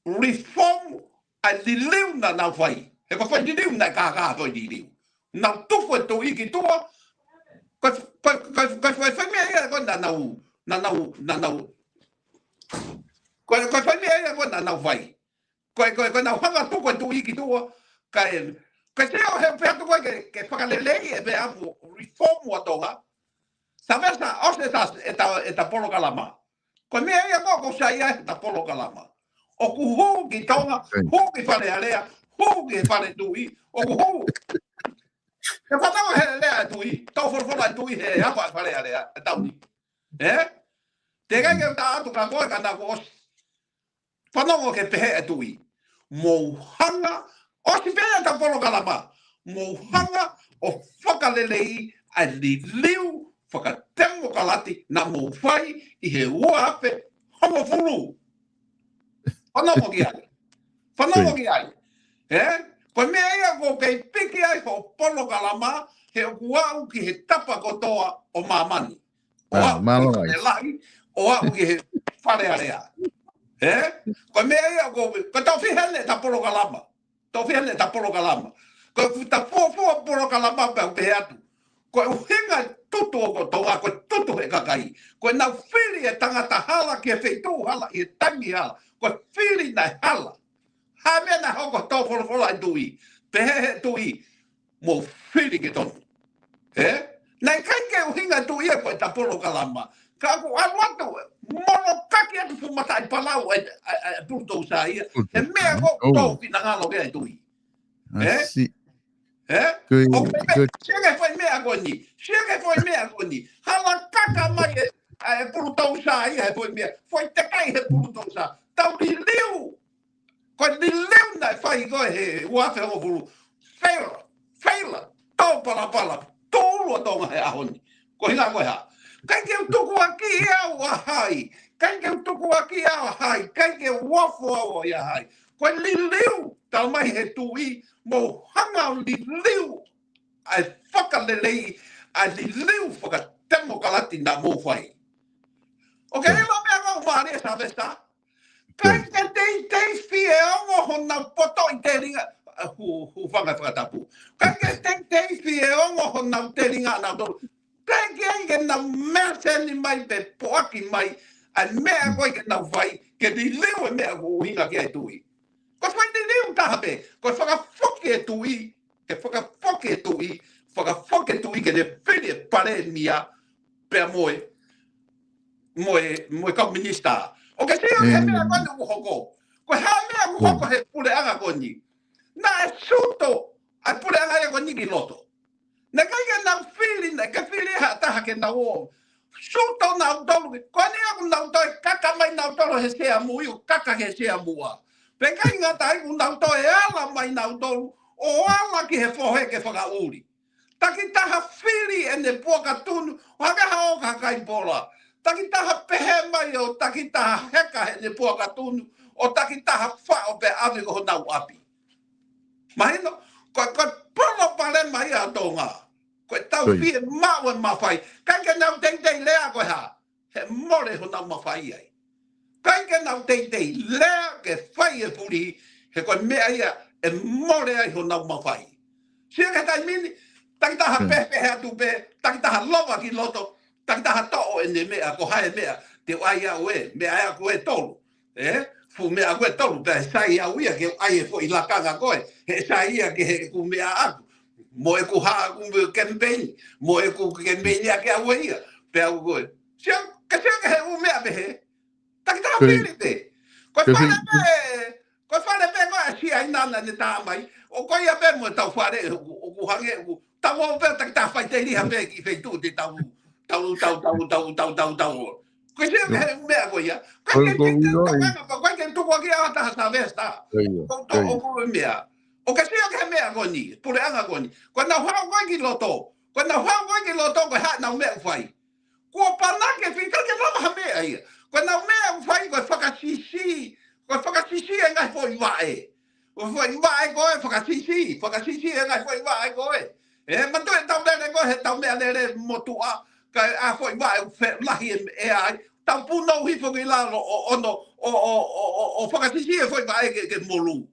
reform ʻa e liliu naʻa nau fai. He ko e foʻi liliu naʻe kākā foʻi liliu. Nau tuku e tuʻi ki tuʻa, ko e, ko e, ko e, ko e, ko e foʻi meʻa ia ko ē naʻa nau, naʻa nau, naʻa nau, ko e, ko e foʻi meʻa ia ko ē naʻa nau fai. Ko e, ko e, ko ʻenau hanga ʻo tuku e tuʻi ki tuʻa, kae, kae sio he pea tuku ke, ke fakalelei e pea mo reform ʻa Tonga. Savesa, ʻosi ʻeta, ʻeta, ʻeta polokalama. Ko e meʻa ia ko ē ʻoku sai ai ʻeta polokalama. ʻOku hū ki Tonga, right, hū ki Fale Alea, hū ki Fale Tuʻi, ʻoku hū. Ke fanongo he lea e tuʻi, tau folofola e tuʻi he hapa Fale Alea, e tau ni. Ē? Teʻeki ke u tā atu kia koe ka naʻa ku ʻosi. Fanongo ki he pehē ʻa e tuʻi. Mou hanga, ʻosi pē ʻeta polokalama. Mou hanga ʻo fakalelei ʻa e liliu fakatemokalati naʻa mou fai ʻi he ua afe hongofulu. Fanongo ki ai. Fanongo ki ai. Ē? Ko e meʻa ia ʻoku kei piki ai hoʻo polokalama, he ʻoku aʻu ki he tapa kotoa ʻo māmani. ʻO aʻu ki he lahi, ʻo aʻu ki he Fale Alea. Ē? Ko e meʻa ia ʻoku, ko e tau fiha ne ta polokalama. Tau fiha ne ta polokalama. Ko e futa fuafua polokalama pea u pehē atu. Ko e ʻuhinga tutu ʻo Tonga, ko e tutu he kakai. Ko e nau fili e tangata hala ki he feituʻu hala, ʻi he taimi hala. Ko e fili naʻe hala. Ha meʻa naʻe hoko tō folofola e tuʻi. Pehē he tuʻi. Mo fili ke tonu. Ē? Naʻe ʻikai ke ʻuhinga tuʻi ia ko e ta polokalama. Ka ʻoku ʻalu atu, molokaki atu fuʻu mataʻi palau e, e, e, pulutousa ia. He meʻa ko tō finangalo ke ai tuʻi. Ē? Ē? ʻOku ke, sia ke fai meʻa ko eni. Sia ke fai meʻa ko eni. Hala kaka mai e, e pulutousa ia he fai meʻa. Fai tekai he pulutousa. Tau liliu. Ko e liliu naʻe fai ko ē he ua afe hongofulu. Fail, fail, tō palapala, tō ʻulu ʻa Tonga he ʻaho ni. Ko e ʻuhinga ko e hā. ʻIkai ke u tukuakiʻi au ʻa hai. ʻIkai ke u tukuakiʻi au ʻa hai. ʻIkai ke u ofo au ʻa hai. Ko e liliu, tau mai he tuʻi, mou hanga ʻo liliu. ʻA e fakalelei, ʻa e liliu fakatemokalati naʻa mou fai. ʻOku ke ʻilo meʻa ko ē ʻoku mālie Sylvester. ʻIkai ke teitei fie ongo honau poto ʻi telinga, ʻa, hu, hūfanga he fakatapu. ʻIkai ke teitei fie ongo honau telinga nautolu. ʻIkai ke ai ke nau mēseni mai pe poaki mai, ʻa e meʻa ko ē ke nau fai, ke liliu e meʻa ʻoku ʻuhinga ki ai tuʻi. Ko e fai liliu taha pē, ko e fakafoki e tuʻi, ke fakafoki e tuʻi, fakafoki e tuʻi ke ne fili e palēmia, pea mo e, mo e, mo e kau minisitā. ʻOku ke sio ki he meʻa ko eni ʻoku hoko. Ko e hā e meʻa ʻoku hoko he puleʻanga ko eni. Naʻe suto, ʻa e puleʻanga ia ko eni ki loto. Naʻe ʻikai ke nau fili, naʻe ʻikai fili ha taha ke nau ō. Suto nautolu, ko eni ʻoku nau toe kaka mai nautolu he sea mui, ʻo kaka he sea mua. Pea ʻikai ngata ai ʻoku nau toe ala mai nautolu, ʻo ala ki he fohe ke fakaʻuli. Takitaha fili ʻene puaka tunu, ʻo hake ha ō ka kai pola. Takitaha pehē mai ʻo takitaha heka heʻene puaka tunu, ʻo takitaha faʻo pea ʻave ko honau ʻapi. Mahino, ko, ko e palopalema ia ʻa Tonga. Ko e tau fie maʻu e mafai. ʻIkai ke nau teitei lea ko e hā. He mole honau mafai ai. ʻIkai ke nau teitei lea ke fai e fuli, he ko e meʻa ia ʻe mole ai honau mafai. Sio ki he taimi ni, takitaha pehē atu pē, takitaha lova ki loto, takitaha toʻo ʻene meʻa, ko hai e meʻa, te u ʻai au ē, meʻa ʻaku ē tolu. Ē, fuʻu meʻa ʻaku ē tolu, pea sai au ia ke ʻai e foʻi lakanga ko ē, he sai ia ke he ʻeku meʻa ʻaku. Mo ʻeku hā ʻaku mo e campaign, mo ʻeku campaign ia ke au ia, pea au ko ē. Sio, ke sio ki he ʻū meʻa pehē, takitaha fili pē. Ko e fale pē, ko e fale pē ko ē ʻa Siaina naʻa ne tā mai. ʻO ko ia pē mo e tau fale, ʻoku, ʻoku hangē, ʻoku tau ō pē takitaha faʻiteliha pē ki he feituʻu te tau, tau, tau. Ko e sio ki he meʻa ko ia. Ko e ke tau kanga pa, ko e ke tuku aki au taha Sylvester. Ko tō ʻoku e meʻa. ʻOku ke sio ki he meʻa ko eni, puleʻanga ko eni. Ko e nau hao ko ē ki loto. Ko e nau hao ko ē ki loto, ko e hā nau meʻa ʻoku fai. Kuo pana ke fika ke lava ha meʻa ia. Ko e nau meʻa ʻoku fai ko e fakasisi. Ko e fakasisi e ngaahi foʻi vaʻe. Ko e foʻi vaʻe ko e fakasisi. Fakasisi e ngaahi foʻi vaʻe ko e. E, matu e tau lele ko e he tau meʻa lele motuʻa. Ka e a foʻi vaʻe ʻoku fe lahi e, e ai. Tau punou hifo ki lalo ʻo, ʻo, ʻo, ʻo, ʻo, ʻo, ʻo fakasisi e foʻi vaʻe ke, ke molu.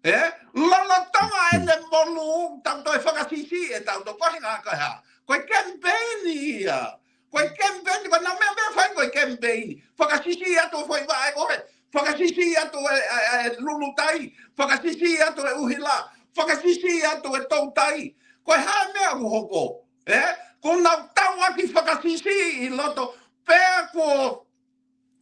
E? Lolotonga ʻene molu, tau toe fakasisi e tau toe pahi ngā kaha. Ko e kemipeini ia. Ko e kemipeini, ko e nau meʻa meʻa fai ko e kemipeini. Fakasisi atu e foʻi vaʻe ko e. Fakasisi atu e, e, e lulutai. Fakasisi atu e ʻuhila. Fakasisi atu e toutai. Ko e hā meʻa ʻoku hoko. E? Ko nau tau aki fakasisi ʻi loto. Pea ko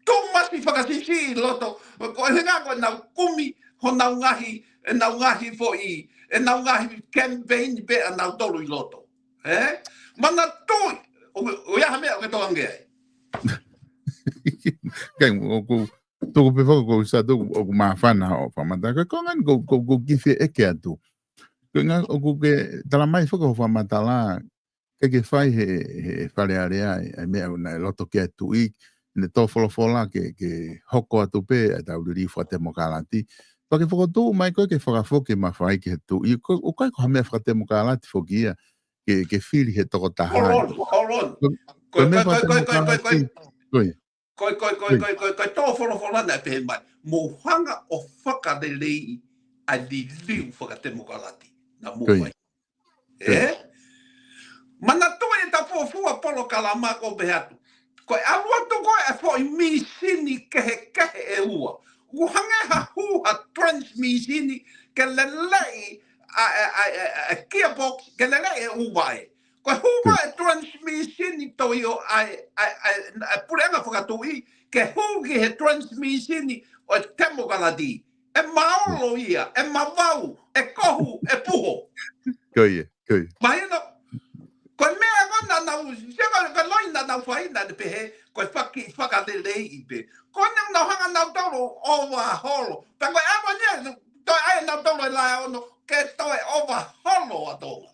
tōmasi fakasisi ʻi loto, ko e hinga ko e nau kumi, honau ngaahi, e nau ngaahi foʻi, e nau ngaahi kemipeini pē ʻa nautolu ʻi loto. E? Manatuʻi, ʻo, ʻo ia ha meʻa ʻoku ke tokange ai. Kai, ʻoku, tuku pē foki ko sa tuku, ʻoku māfana ʻo fakamatala. Ko e ngani ko, ko, ko kifi ʻeke atu. Ko e ngani ʻoku ke tala mai foki ʻo fakamatala, ke ke fai he, he Fale Alea, e meʻa naʻe loto ke tuʻi, ne tō folofola ke, ke hoko atu pē ʻa e tau liliu fakatemokalati. Pea ke fokotuʻu mai koe ke fakafoki e mafai ki he tuʻi. Ko, ʻoku ʻikai ko ha meʻa fakatemokalati foki ia ke, ke fili he tokotaha. Hold on, hold on. Ko, ko e meʻa fakatemokalati. Ko e, ko e, ko e, ko e tō folofola naʻe pehē mai, mou hanga ʻo fakaleleiʻi ʻa e liliu fakatemokalati. Naʻa mou fai. Ē? Manatuʻi e ta fuofua polokalama ko pehē atu. Ko e ʻalu atu ko e foʻi mīsini kehekehe ʻe ua. ʻOku hangē ha hū ha transmīsini ke lelei ʻa, ʻa, ʻa, ʻa, ʻa gearbox, ke lelei e ʻū vaʻe. Ko e hū vaʻe transmīsini toʻo ʻa e, ʻa e, ʻa e, ʻa e puleʻanga fakatuʻi, ke hū ki he transmīsini ʻo e temokalati. ʻE maolo ia, ʻe mavau, ʻe kohu, ʻe puho. Ko ia, ko ia. Mahino, ko e meʻa ko ena naʻa nau, se ko e, ko e loi naʻa nau fai naʻe pehē, ko e faki, fakaleleiʻi pē. Ko ena naʻa nau hanga nautolu ʻo ʻovaholo. Pea ko e ʻaho ni, toe ʻai nautolu e laeono, ke toe ʻovaholo ʻa Tonga.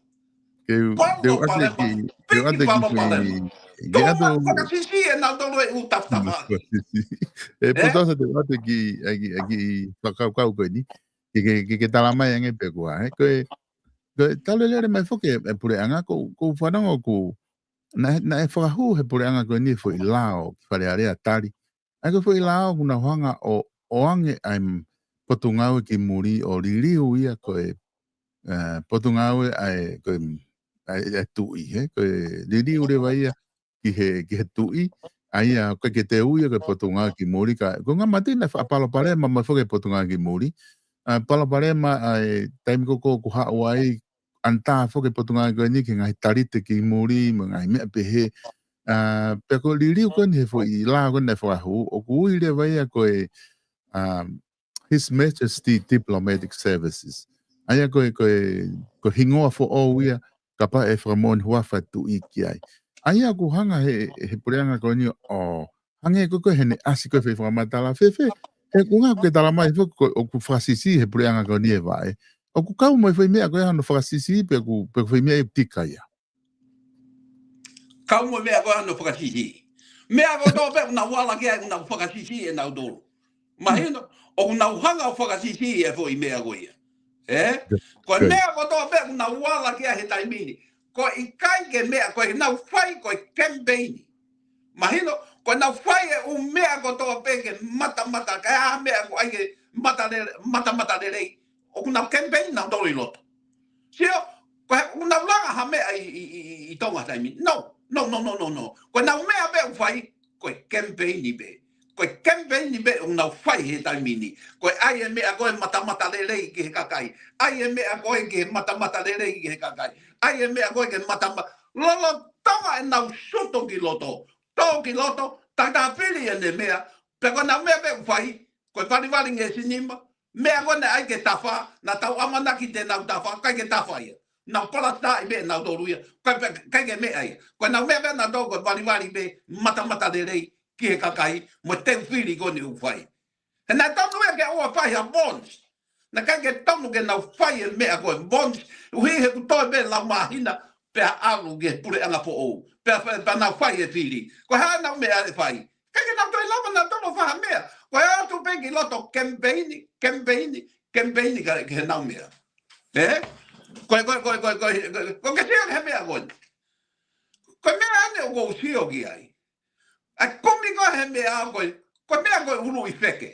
Ke u, ke u ʻoatu e kiʻi, ke u ʻoatu e kiʻi foʻi, ke u ʻoatu fakasisi ʻe nautolu e ʻū tafatafa. Fakasisi. ʻE, Potosa, te u ʻoatu e kiʻi, ʻa e kiʻi, ʻa e kiʻi fakakaukau ko eni. Ke, ke, ke, ke tala mai ange pē kuo, ē? Ko e, ko e tau lele mai foki e, e puleʻanga, ko, ko u fanongo ʻoku, naʻe, naʻe fakahū he puleʻanga ko eni e foʻi lao ki Fale Alea tali. ʻA ia ko e foʻi lao ʻoku nau hanga ʻo, ʻoange ʻa e m-, Potungāue ki Muli ʻo liliu ia ko e, ē, Potungāue ʻa e, ko e, ʻa e, ʻa e tuʻi, ē? Ko e liliu leva ia ki he, ki he tuʻi, ʻa ia ʻoku ʻikai ke teu ia ko e Potungāue ki Muli ka, ko e ngaahi mati naʻe faʻa palopalema mai foki e Potungāue ki Muli. ʻA, palopalema ʻa e taimi ko ē ʻoku haʻu ai, ʻanatā foki e Potungāue ko eni ki he ngaahi talite ki muli, mo e ngaahi meʻa pehē. ʻA, pea ko e liliu ko eni he foʻi lao ko eni naʻe fakahū, ʻoku ui leva ia ko e, um, His Majesty Diplomatic Services. ʻA ia ko e, ko e, ko e hingoa foʻou ia, kapau ʻe fakamoʻoni huafa e tuʻi ki ai. ʻA ia ʻoku hanga he, he puleʻanga ko eni ʻo, hangē ko e, ko e heʻene ʻasi ko e foʻi fakamatala fēfē. He ʻoku ngali ke tala mai foki ko e ʻoku fakasisi he puleʻanga ko eni e vaʻe. ʻOku kau mo e foʻi meʻa ko ia hono fakasisi pe ʻoku, pe ko e foʻi meʻa ʻe tika ia. Kau mo e meʻa ko ia hono fakasisi. Meʻa kotoa pē ʻoku nau ala ki ai ʻoku nau fakasisi ʻe nautolu. Mahino, ʻoku nau hanga ʻo fakasisi e foʻi meʻa ko ia. Ē? Ko e meʻa kotoa pē ʻoku nau ala ki ai he taimi ni. Ko e ʻikai ke meʻa, ko e nau fai, ko e kemipeini. Mahino, ko e nau fai e ʻū meʻa kotoa pē ke matamata, ka ʻi ai ha meʻa ʻoku ʻai ke mata lele-, matamata lelei. ʻOku nau kemipeini nautolu ʻi loto. Sio, ko e, ʻoku nau langa ha meʻa ʻi, ʻi, ʻi, ʻi, ʻi Tonga taimi. No, no, no, no, no, no. Ko e nau meʻa pē ʻoku fai, ko e kemipeini pē. Ko e kemipeini pē ʻoku nau fai he taimi ni. Ko e ʻai e meʻa ko e matamata lelei ki he kakai. ʻAi e meʻa ko e ke matamata lelei ki he kakai. ʻAi e meʻa ko e ke matama-, lolotonga ʻenau suto ki loto. Tō ki loto, takitaha fili ʻene meʻa. Pea ko e nau meʻa pē ʻoku fai, ko e valivali ngeʻesi nima, meʻa ko ē naʻe ʻai ke tafa, naʻa tau ʻamanaki te nau tafa, ʻikai ke tafa ia. Nau palasitaʻi pē nautolu ia, ʻikai pē, ʻikai ke meʻa ia. Ko e nau meʻa pē nautolu ko e valivali pē, matamata lelei ki he kakai, mo e teu fili ko eni ʻoku fai. He naʻe tonu ia ke ʻoua fai ha bonds. Naʻe ʻikai ke tonu ke nau fai e meʻa ko e bonds, ʻuhi he ʻoku toe pē lau māhina, pea ʻalu ki he puleʻanga foʻou. Pea, pea, pea nau fai e fili. Ko e hā ʻenau meʻa ʻe fai. ʻIkai ke nau toe lava nautolu ʻo fai ha meʻa. Ko e ʻatu pē ki loto kemipeini, kemipeini, kemipeini ka, ki heʻenau meʻa. Ē? Ko e, ko e, ko e, ko e, ko e, ko e, ko e ke sio ki he meʻa ko eni. Ko e meʻa eni ʻoku ou sio ki ai. ʻA e kumi ko ē he meʻa ko ē, ko e meʻa ko e ʻuluʻi feke.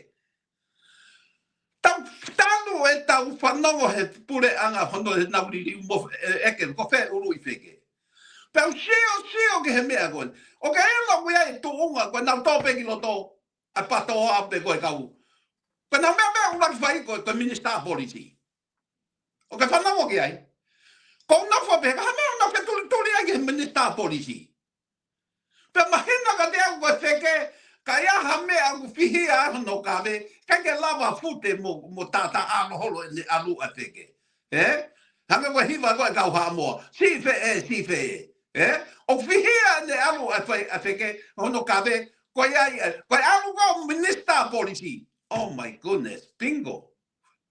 Tau talu ʻetau fanongo he puleʻanga hono ʻenau liliu mo e, ʻeke ko fē ʻuluʻi feke. Pea u sio, sio ki he meʻa ko ē. ʻOku ke ʻilo ʻoku ʻi ai e tuʻunga ko e nau tō pē ki loto, ʻa e patoa pē ko e kau. Ko e nau meʻa pē ʻoku laki fai ko e, ko e Minister Policy. ʻOku ke fanongo ki ai. Ko e nau fai pē, ka ha meʻa ʻoku nau fetulituli ai ki he Minister Policy. Pea mahino kiate au ko e feke, ka ʻi ai ha meʻa ʻoku fihia ai hono kave, ʻikai ke lava fute mo, mo tata ʻalu holo ʻene ʻalu ʻa e feke. Ē? Hangē ko e hiva ko e kau Haʻamoa. Siʻi feʻe, siʻi feʻe. Ē? ʻOku fihia ʻene ʻalu ʻa e fe-, ʻa e feke, hono kave, ko ia ia, ko e ʻalu ko e Minister Policy. Oh my goodness, bingo.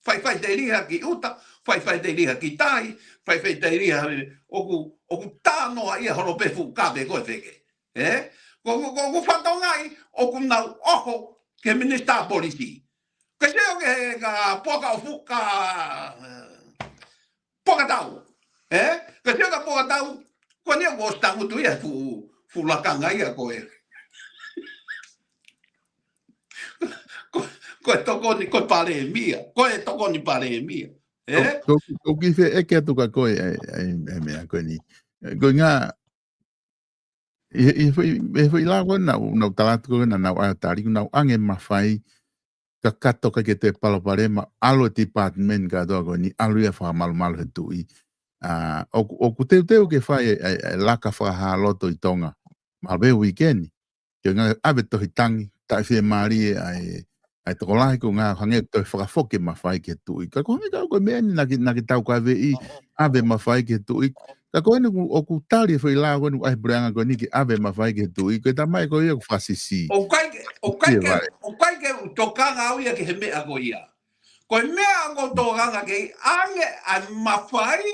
Fai, fai teliha ki ʻuta, fai, fai teliha ki tai, fai, fai teliha, ʻoku, ʻoku tānoa ia holo pē fuʻu kave ko e feke. Ē? Ko, ko, ko, ko fatongai, ʻoku nau ʻoho ke minisitā polisi. Ke sio ke ka poka o fuka, poka tau. Eh? Ke sio ka poka tau, ko eni ʻoku ʻosi tangutu ia fu, fu lakanga ia ko e. Ko, ko e tokoni, ko e palēmia. Ko e tokoni palēmia. Eh? Ko, ko, ko ki fe eke atu ka ko e, ai, ai, ai mea ko eni. Ko e ngā, ʻi he, ʻi he foʻi, ʻi he foʻi lao ko ē naʻa, naʻa tala atu ko ē naʻa, naʻa ʻai tali, naʻa ʻange mafai, kakato ka ke te palopalema, ʻalu e department kātoa ko eni, ʻalu ia fakamalumalu he tuʻi. ʻA, ʻoku, ʻoku teuteu ke fai e, e, e laka fakahā loto ʻi Tonga. Maʻu pē weekend. Ke ngā ʻave tohi tangi, taʻe fiemālie ʻa e, ʻa e tokolahi ko ngā hangē tohi fakafoki mafai ki he tuʻi. Ka ko hangē ka ko e meʻa ni naʻa ke, naʻa ke taukaveʻi, ʻave mafai ki he tuʻi. Ka ko eni ʻoku, ʻoku tali e foʻi lao ko eni ʻa e puleʻanga ko eni ke ʻave mafai ki he tuʻi. Ko e tamaʻi ko ia ʻoku fakasisi. ʻOku ʻikai ke, ʻoku ʻikai ke, ʻoku ʻikai ke u tokanga au ia ki he meʻa ko ia. Ko e meʻa ʻoku ou tokanga ki ai, ʻange ʻa e mafai,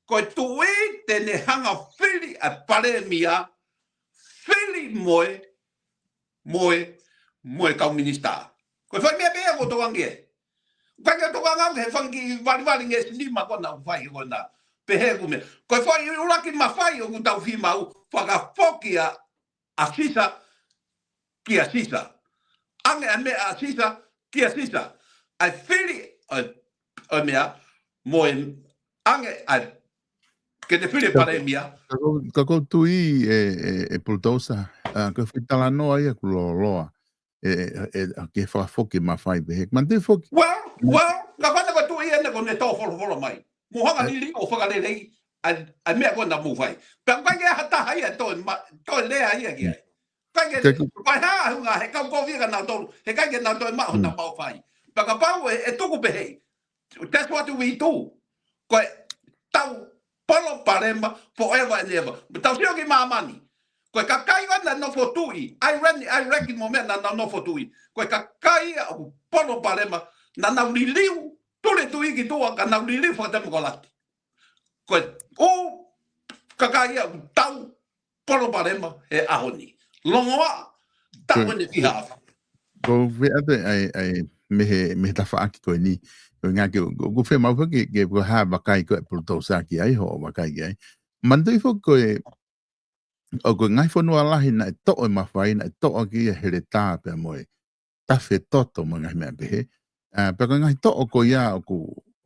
ko e tuʻi te ne hanga fili ʻa e palēmia, fili mo e, mo e, mo e kau minisitā. Ko e foʻi meʻa pē ia ʻoku ou tokanga ki ai. ʻIkai ke u tokanga au ki he fanga kiʻi valivali ngeʻesi nima ko ena ʻoku fai ko ena. Pehē ʻoku meʻa. Ko e foʻi ʻuluaki mafai ʻoku tau fiemaʻu, fakafoki ʻa, ʻa Sisa, kia Sisa. ʻAnge ʻa e meʻa ʻa Sisa, kia Sisa. ʻA e fili, ʻa e, ʻa e meʻa, mo e ʻange ʻa e ke te fili e palēmia. Ka ko, ka ko tui e, e, e Pulutousa, ʻa, ko e foʻi talanoa ia ʻoku lōloa, e, e, e, ke fakafoki mafai pehē. Manatuʻi foki. Well, well, ka fana ko tui ena ko ne tō folofola mai. Mo hanga lili ʻo fakalelei, ʻa, ʻa e meʻa ko ena mo fai. Pea ʻikai ke ʻi ai ha taha ia toe ma, toe lea ia ki ai. ʻIkai ke, ka ko, ko e hā hunga, he kau kovi ka nau tolu, heʻikai ke nau toe maʻu hona mau fai. Pea kapau e, e tuku pehē. That's what we do. Ko e tau palopalema forever and ever. Tau sio ki māmani. Ko e kakai ʻoku nau nofo tuʻi. ʻAi reni, ʻai reki mo meʻa naʻa nau nofo tuʻi. Ko e kakai ʻoku palopalema. Naʻa nau liliu. Tuli tuʻi ki tuʻa ka nau liliu fakatemokalati. Ko e ʻū kakai ʻoku tau palopalema he ʻaho ni. Longoaʻa, taʻu ʻeni ki hafu. Ko e ʻai, ʻai, mei he, mei he tafaʻaki ko eni. Ko e ngā ke, ko, ko fiemaʻu ke, ke, ko ha vakai ko e Pulutousa ki ai, hoʻo vakai ki ai. Manatuʻi foki ko e, ʻoku ngaahi fonua lahi naʻe toʻo e mafai, naʻe toʻo ʻaki ia heletā pea mo e tafe toto mo e ngaahi meʻa pehē. ʻA, pea ko e ngaahi toʻo ko ia ʻoku,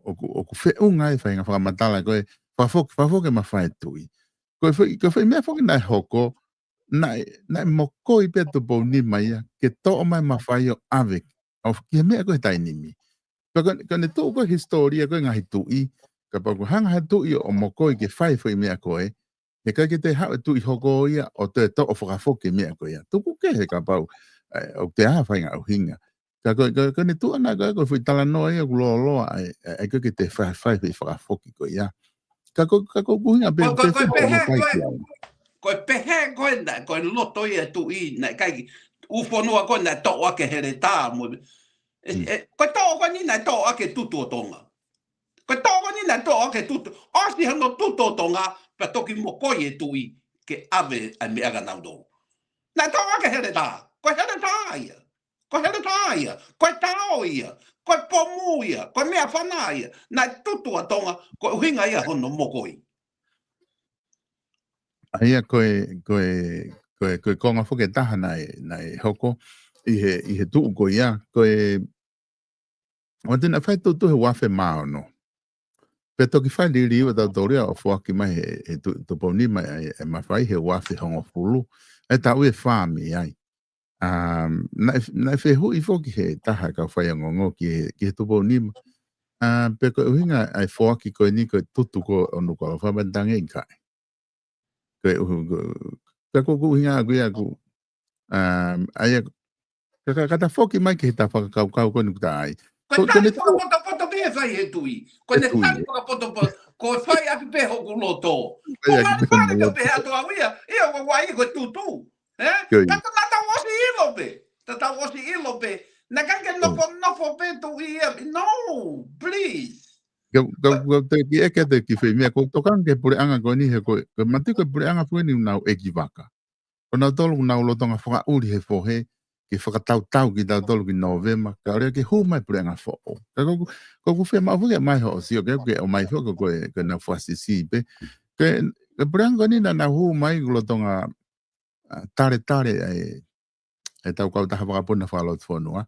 ʻoku, ʻoku feʻunga e faʻahinga fakamatala ko e fakafoki, fakafoki e mafai e tuʻi. Ko e foʻi, ko e foʻi meʻa foki naʻe hoko, naʻe, naʻe mokoi pē Tupounimaʻa ia, ke toʻo mai mafai ʻo ʻave, ʻo ki he meʻa ko e taimi ni. Pea ko, ko ʻene tuʻu ko e hisitōlia ko e ngaahi tuʻi, kapau ʻoku hanga ha tuʻi ʻo mokoi ke fai foʻi meʻa ko ē, heʻikai ke toe haʻu e tuʻi hoko ia ʻo toe toʻo fakafoki e meʻa ko ia. Tuku kehe kapau, ʻe, ʻoku toe ʻi ai ha faʻahinga ʻuhinga. Ka ko, ko, ko ʻene tuʻu ʻana ko e, ko e foʻi talanoa ia ʻoku lōloa ʻa e, ʻa e, ʻa e ko e ke toe fai, fai, fai fakafoki ko ia. Ka ko, ka ko ʻuhinga pē, ko, ko, pē ko e pehē, ko e, ko e pehē ko e na, ko e loto ia e tuʻi, naʻe ʻikai ke, ʻū fonua ko ē naʻe toʻo ʻaki e heletā mo, ʻe, ʻe, ko e toʻo ko eni naʻe toʻo ʻaki e tutu ʻo Tonga. Ko e toʻo ko eni naʻe toʻo ʻaki e tutu. ʻOsi hono tutu ʻo Tonga, pea toki mokoi e tuʻi ke ʻave ʻa e meʻa kia nautolu. Naʻe toʻo ʻaki e heletā. Ko e heletā ia. Ko e heletā ia. Ko e tao ia. Ko e pomu ia. Ko e meʻafana ia. Naʻe tutu ʻa Tonga, ko e ʻuhinga ia hono mokoi. ʻA ia ko e, ko e, ko e, ko e konga foki ʻe taha naʻe, naʻe hoko ʻi he, ʻi he tuʻu ko ia. Ko e, ʻo te na fai tutu he ua afe mā ono. Pea toki fai liliu ʻa tautolu ia ʻo foaki mai he, he tu, Tupounimaʻa e, e mafai he ua afe hongofulu. ʻE taʻu ʻe fā mei ai. ʻA, naʻe, naʻe fehuʻi foki he taha kau faiongoongo ki he, ki he Tupounimaʻa. ʻA, pe ko e ʻuhinga ʻa e foaki ko eni ko e tutu ko ē ʻo Nukuʻalofa, pea tangi ʻikai. Ko e ʻuhi, ko, ka ko ʻeku ʻuhinga ʻaku ia ʻaku, ʻa, ʻa ia, ka, ka, ka ta foki mai ki he ta fakakaukau ko eni ʻoku ta ʻai. Ko e tali fakapotopoto pē ʻe fai he tuʻi. Ko ʻene tali fakapotopoto, ko e fai ʻaki pē hoku loto. Ko e mali mali pē ʻo pehē atu au ia, ia ʻoku ʻai ko e tutu. Ē? Ka ta, ta tau ʻosi ʻilo pē. Ta tau ʻosi ʻilo pē. Naʻe ʻikai ke nofo, nofo pē tuʻi ia. No, please. Ka, ka, ka te ki eke te ki fei meʻa, ko e tokanga ki he puleʻanga ko eni he ko e, ko e mati ko e puleʻanga ko eni ʻoku nau ʻekivaka. Ko nautolu ʻoku nau lolotonga fakaʻuli he fohe, ke fakatautau kitautolu ki Nōvema, kae ʻoua ke hū mai puleʻanga foʻou. Ka ʻoku, ʻoku fiemaʻu foki mai hoʻo sio, ke, ke ʻomai foki ko e, ko e nau fakasisi pē. Ke, ke puleʻanga ko eni naʻa nau hū mai ʻoku lolotonga, ʻa, taletale ʻa e, ʻetau kautaha vakapuna fakalotofonua.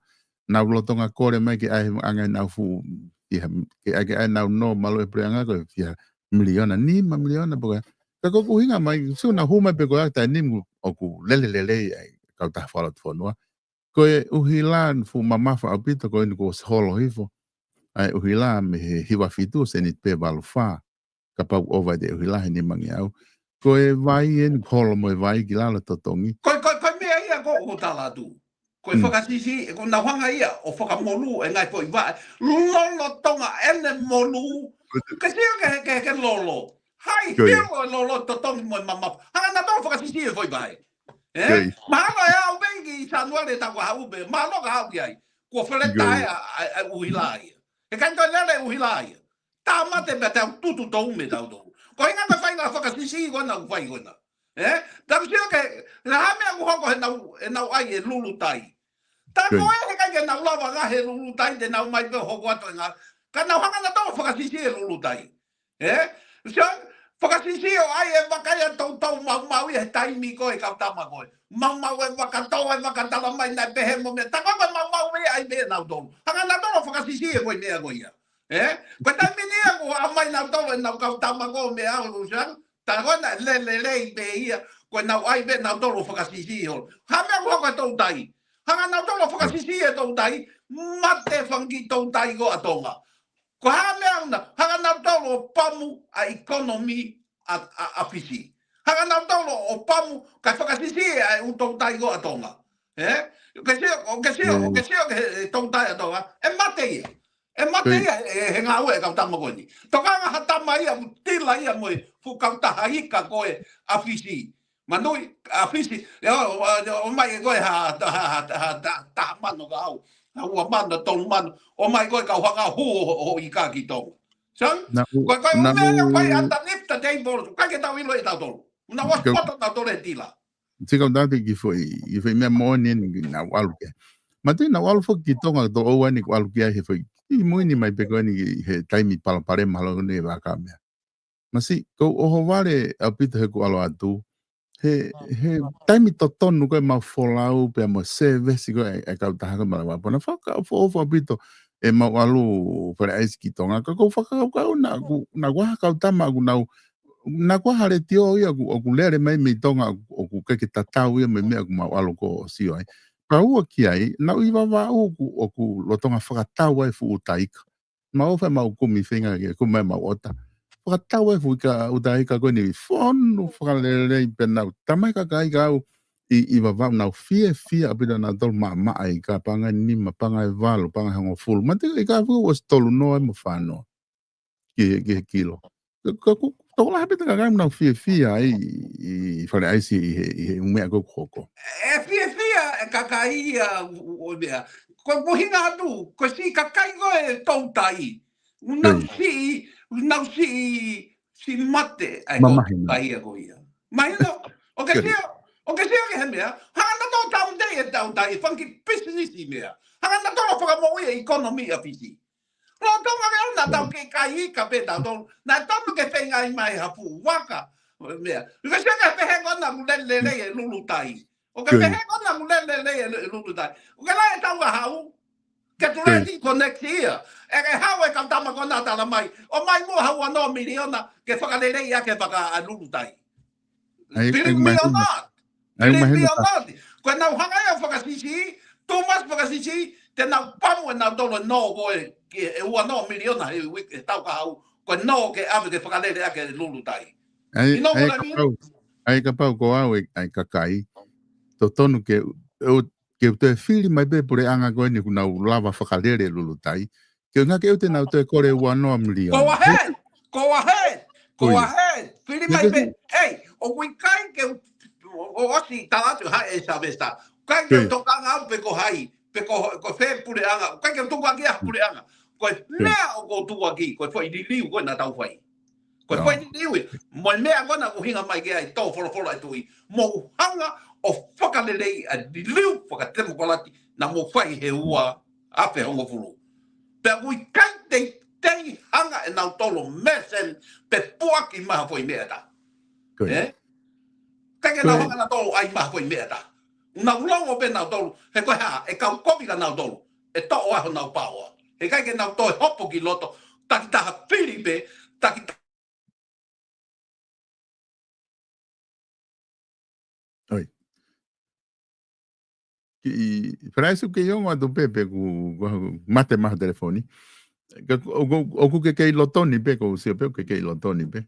Nau lolotonga kole mai ke ʻai ange nau fuʻu, ʻi ha, ke ʻai, ke ʻai nau nō malu e puleʻanga ko e fiha miliona, nima miliona pē ko ē. Ka ko e ʻuhinga mai, sio naʻa nau hū mai pē ko e taimi ni ʻoku lele lelei ai kautaha fakalotofonua. Ko e ʻuhila fuʻu mamafa ʻaupito ko eni kuo ʻosi holo hifo. ʻA e ʻuhila mei he hiva fitu seniti pē valu fā. Kapau ʻoku ʻova ʻete ʻuhila he nimangeau. Ko e vai eni holo mo e vai ki lalo totongi. Ko e, ko e, ko e meʻa ia ko ʻoku ou tala atu. Ko e Mm. fakasisi, ko ʻenau hanga ia ʻo fakamolū e ngaahi foʻi vaʻe. Lolotonga ʻene molū. Ko e te- Ke sio ke, ke, ke lolo. Hai Ko e. hilo e lolo totongi mo e mamafa. Hanga nautolu ʻo fakasisi e foʻi vaʻe. Ē? Ko e. Mahalo ʻe aʻu pē ki Sānuali ʻetau kahaʻu pē. Mahalo ka aʻu ki ai. Kuo fele Ko e. tae ʻa, ʻa, ʻa e ʻuhila ia. ʻE ʻikai toe lele e ʻuhila ia. Tāmate pea tau tutu tou me tau tou. Ko e ʻuhinga ko e faʻahinga fakasisi ko ena ʻoku fai ko ena. Ē? Tau sio ke, na ha meʻa ʻoku hoko he nau, he nau ʻai e lulu tai. Ta Ko e. ko e he ʻikai ke nau lava ngaahi lulu tai te nau ō mai pē ʻo hoko atu e ngā. Ka nau hanga nautolu ʻo fakasisi e lulu tai. Ē? Sio, fakasisi ʻo ʻai e vaka ia toutou maumau ia he taimi ko e kau tama ko ē. Maumau e vaka, tō e vaka, tala mai naʻe pehē mo e meʻa. Ta ko e maumau ia ʻai pē nautolu. Hanga nautolu ʻo fakasisi e ko e meʻa ko ia. Ē? Ko e taimi ni ia ʻoku ʻomai nautolu ʻenau kau tama ko e meʻa ʻo Lusiana. Ta ko ena lele lelei pē ia. Ko ʻenau ʻai pē nautolu ʻo fakasisi ʻo. Ha meʻa ʻoku hoko he toutai. Hanga nautolu ʻo fakasisi e toutai. Mate e fanga kiʻi toutai ko ē ʻa Tonga. Ko e hā e meʻa ʻoku nau, hanga nautolu ʻo pamu ʻa e economy ʻa, ʻa, ʻa Fisi. Hanga nautolu ʻo pamu, kae fakasisi ʻa e ʻū toutai ko ē ʻa Tonga. Ē? ʻOku ke sio, ʻoku ke sio, ʻoku ke sio ki he, he toutai ʻa Tonga. ʻE mate ia. ʻE mate Ko e. ia, he, he ngāue e kau tama ko eni. Tokanga ha tama ia, ʻoku tila ia mo e fuʻu kautaha ika ko ē ʻa Fisi. Manuʻi, ʻa Fisi, ʻe ʻo, ʻo, ʻo, ʻomai ʻe koe ha, ha, ha, ha, ha, taha mano ka au. Ha ua mano, tolu mano. ʻOmai koe kau hanga hū ho, ho, ho ika ki Tonga. Sio? Naʻa ku, Ko e, ko e naʻa meʻa ia ku, ko e ʻata nifta tei bolo. ʻIkai ke tau ʻilo ʻe tautolu. Naʻa ku ʻosi Ko poto tautolu he tila. Sio kau tati ki foʻi, ki foʻi meʻa moʻoni eni naʻa ku ʻalu ki ai. Mate naʻa ku ʻalu foki ki Tonga to ʻoua ni ku ʻalu ki ai he foʻi. ʻI muini mai pē ko eni ki he taimi palopalema holo ni e vaka meʻa. Masiʻi, ʻoku ou ʻohovale ʻaupito he ʻoku ou ʻalu atu. He, he taimi totonu ko ē mau folau pea mo e sēvesi ko ē ʻa e, ʻa e kautaha ko ē Malaʻe Vakapuna. Fakaʻofoʻofa ʻaupito ʻemau ʻalu Fale ʻAisi ki Tonga. Ka ʻoku ou fakakaukau naʻa ku, naʻa ku ʻai ha kau tama ʻoku nau, naʻa ku ʻai ha letiō ia ʻoku, ʻoku lele mai mei Tonga ʻoku, ʻoku ʻikai ke tatau ia mo e meʻa ʻoku mau ʻalu ko ē ʻo sio ai. Pea ua ki ai, naʻa ku ʻi Vavaʻu ʻoku, ʻoku lolotonga fakatau ai e fuʻu ʻuta ika. Mau fai mau kumi feinga ke kumi mai mau ʻuta. Fakatau e fuʻu ika, ʻuta ika ko eni fonu fakalelei pea nau. Tamai kakai kau ʻi, ʻi Vavaʻu nau fiefia ʻaupito nautolu maʻamaʻa e ika, paʻanga ʻe nima, paʻanga ʻe valu, paʻanga ʻe hongofulu. Mate ika fuʻu ʻosi tolu noa mo fā noa. Ki, ki he kilo. Ka, ka ʻoku tokolahi pē ʻa e kakai ʻoku nau fiefia ai ʻi, ʻi Fale ʻAisi ʻi he, ʻi he ʻū meʻa ko ē ʻoku hoko. ʻE fiefia e kakai ia ʻo, ʻo, ʻo meʻa. Ko e ʻuhinga atu, ko e siʻi kakai ko ē toutai. ʻOku nau Oi. siʻi, ʻoku nau siʻi, siʻi mate ai Mamahi. Toutai ia ko ia. Mahino, ʻoku ke Oi. sio, ʻoku ke sio ki he meʻa. Hanga nautolu ʻo tautai e toutai, fanga kiʻi pisinisi meʻa. Hanga nautolu ʻo fakamoʻui e economy ʻa Fisi. Lolotonga ke ona tau ke kai ika pē tautolu. Naʻe tonu ke feinga ʻi mai ha fuʻu vaka. Meʻa. ʻOku ke sio ki he pehē ko ena ʻoku lele lelei e lulu tai. ʻOku ke Good. pehē ko ena ʻoku lele lelei e lu-, e lulu tai. ʻOku ke lahi e tau ka hau. Ke tu Good. leti ko next year. ʻE, ʻe hau e kau tama ko ena tala mai. ʻOmai muʻa ha ua noa miliona ke fakalelei ʻaki e faka ʻa e lulu tai. ʻAi, ʻai, Believe me or mahino. not. ʻAi, Believe me mahino or ka. not. Ko ʻenau hanga ia ʻo fakasisi, too much fakasisi, te nau pamu ʻe nautolu e nō ko ē, ki he ua noa miliona he uike, he tau ka hau, ko e nō ke ʻave ke fakalele ʻaki e lulu tai. ʻAi, You know ʻai what I mean? kapau, ʻai kapau ko au e, ʻai kakai. Totonu ke, ʻe u, ke u toe fili mai pē puleʻanga ko eni ʻoku nau lava fakalele e lulu tai. Ke ngā ke ʻoua te nau toe kole ua noa miliona. Go ahead. Go ahead. Go Ui. ahead. Fili Ia mai ke pē. si- Ei, ʻoku ʻikai ke u, ʻo, ʻo ʻosi tala atu ha e Sylvester. ʻIkai ke u Ui. tokanga au pe ko hai, pe ko, ko fē puleʻanga. ʻIkai ke u tukuakiʻi ha puleʻanga. Ko e Ui. meʻa ʻoku ou tukuakiʻi, ko e foʻi liliu ko ena tau fai. Ko e Io. foʻi liliu ia. Mo e meʻa ko ena ʻoku hinga mai ki ai tō folofola e tuʻi. Mou hanga ʻo fakaleleiʻi ʻa e liliu fakatemokalati naʻa mou fai he ua afe hongofulu. Pea ʻoku ʻikai teitei hanga ʻe nautolu ʻo mesen pe puaki mai ha foʻi meʻa ʻe taha. Ko ia. Ē? ʻIkai ke nau hanga nautolu ʻo ʻai mai ha foʻi meʻa ʻe taha. Nau longo pē nautolu, he ko e hā, ʻe kau kovi kia nautolu, ʻe toʻo ai honau paoa. He ʻikai ke nau toe hopo ki loto, takitaha fili pē, takitaha ʻOi. Kiʻi Falaisi, ʻoku ke ongo atu pē pe ʻoku, ʻoku mate mai ho telefoni. Ka, ʻoku, ʻoku ke kei loto ni pē, ʻoku ou sio pē ʻoku ke kei loto ni pē.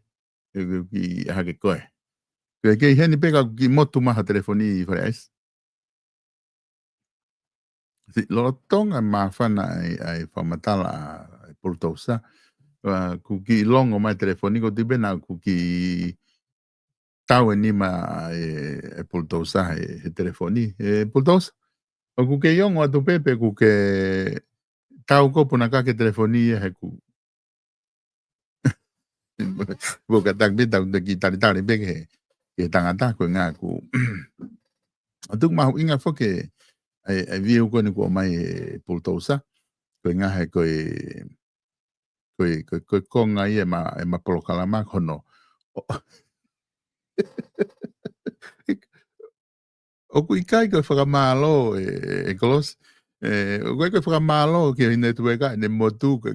ʻOku kiʻi hake koe. Ke kei heni pē ka ʻoku kiʻi motu mai ho telefoni, Falaisi. Siʻi lolotonga māfana ai, ʻa e fakamatala ʻa e Pulutousa. ʻOku kiʻi longo mai telefoni, ʻoku ou tui pē naʻa ʻoku kiʻi tau e nima ʻa e, ʻa e Pulutousa he, he telefoni. ʻE Pulutousa, ʻoku ke ongo atu pē pe ʻoku ke tau kopu na ka ke telefoni ia he ʻoku Pea ka taki pē tau te kiʻi talitali pē ki he, ki he tangata ko e ngaahi ʻoku. ʻOku mahuʻinga foki ʻa e, ʻa e view ko eni kuo ʻomai ʻe Pulutousa. Ko e ngaahi ko e, ko e, ko e, ko e konga ia ʻema, ʻema polokalama ko hono. ʻOku ʻikai ko e fakamālō ʻe, ʻe, ʻe Kolosi. ʻE, ʻoku ʻikai ko e fakamālō ki he netiueka ʻene motu ka,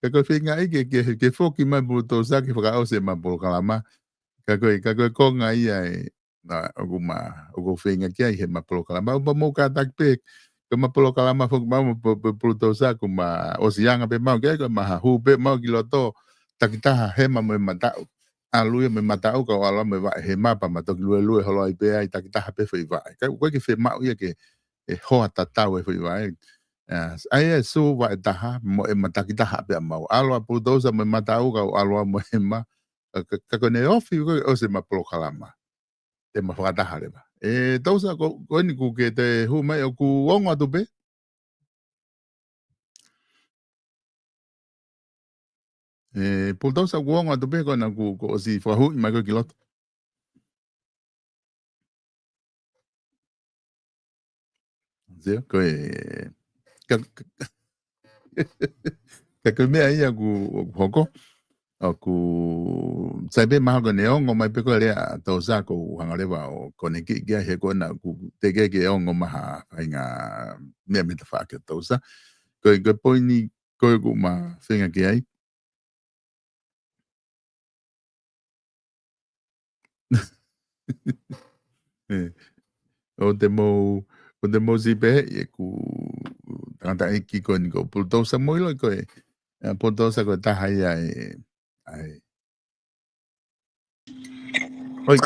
ka ko e feingaʻi ke, ke, ke foki mai Pulutousa ke fakaʻosi ʻema polokalama. Ka ko e, ka ko e konga ia ʻe, naʻa, ʻoku ma, ʻoku feinga ki ai heʻema polokalama. ʻOku pau mou kātaki pē, ko ʻema polokalama foki mau mo Pu-, Pu-, Pulutousa ʻoku ma ʻosi anga pē mau, ke ko ʻema hū pē mau ki loto, takitaha hema mo e mataʻu. ʻAlu ia mo e mataʻu kau ʻalu mo e vaʻe hema pea ma toki luelue holo ai pē ai takitaha pē foʻi vaʻe. Ka ʻoku ʻikai ke fiemaʻu ia ke, ʻe hoa tatau e foʻi vaʻe. ʻA, ʻai e sū vaʻe taha mo ʻema takitaha pē ʻa mau. ʻAlu ʻa Pulutousa mo e mataʻu kau ʻalu mo e hema. Ka, ka, ka ko ʻene ofi ko e ʻosi ʻema polokalama. ʻEma fakataha leva. ʻE Tousa ko, ko eni ʻoku ke toe hū mai ʻoku ongo atu pē. ʻE Pulutousa ʻoku ongo atu pē ko ena ʻoku, kuo ʻosi fakahuʻi mai koe ki loto. Sio, ko e, ka, ka, ka ko e meʻa ia ʻoku, ʻoku hoko, ʻoku, sai pē mahalo ko ʻene ongo mai pē ko e lea ʻa Tousa ʻoku ou hanga leva ʻo konekiti ki ai he ko ena ʻoku teʻeki ke ongo mai ha faʻahinga meʻa mei tafaʻaki ʻa Tousa. Ko e, ko e poini ko ē ʻoku ma feinga ki ai. ʻE, ʻoua te mou, ʻoua te mou siʻi pehē ʻeku tangataʻeiki ko eni ko Pulutousa mo ʻilo ko e, ʻa Pulutousa ko e taha ia ʻe, ʻa e. ʻOi,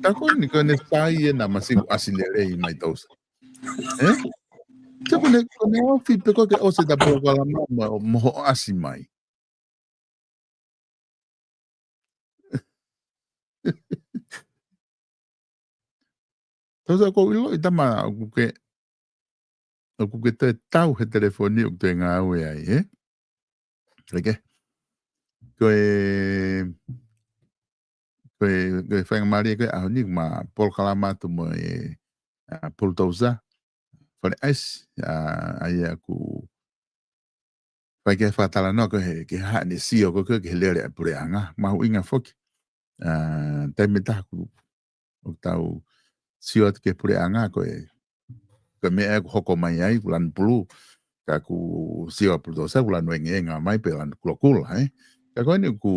ka ko eni ko ʻene sai ena masiʻi ʻasi lelei mai Tousa. ʻE? Ka ko ʻene, ko ʻene ofi pē ko ē ke ʻosi ʻeta polokalama mo, mo hoʻo ʻasi mai. Tousa ʻoku ou ʻiloʻi tama ʻoku ke, ʻoku ke toe tau he telefoni ʻoku toe ngāue ai, ē? Eke. Ko e, ko e, ko e faingamālie ko e ʻaho ni ma polokalama atu mo e, ʻa, Pulutousa. Fale ʻaisi, ʻa, ʻa ia ʻoku fai ke fakatalanoa ko e, ke haʻane sio ko ē ki he lele ʻa e puleʻanga. Mahuʻinga foki. ʻA, taimi ʻe taha ʻoku, ʻoku tau sio atu ki he puleʻanga ko e, ko e meʻa ʻoku hoko mai ai, ʻoku lanu pulu. Ka ʻoku sio ʻa Pulutousa, ʻoku lanu engeenga mai pe lanu kulokula, ē? Ka ko eni ʻoku,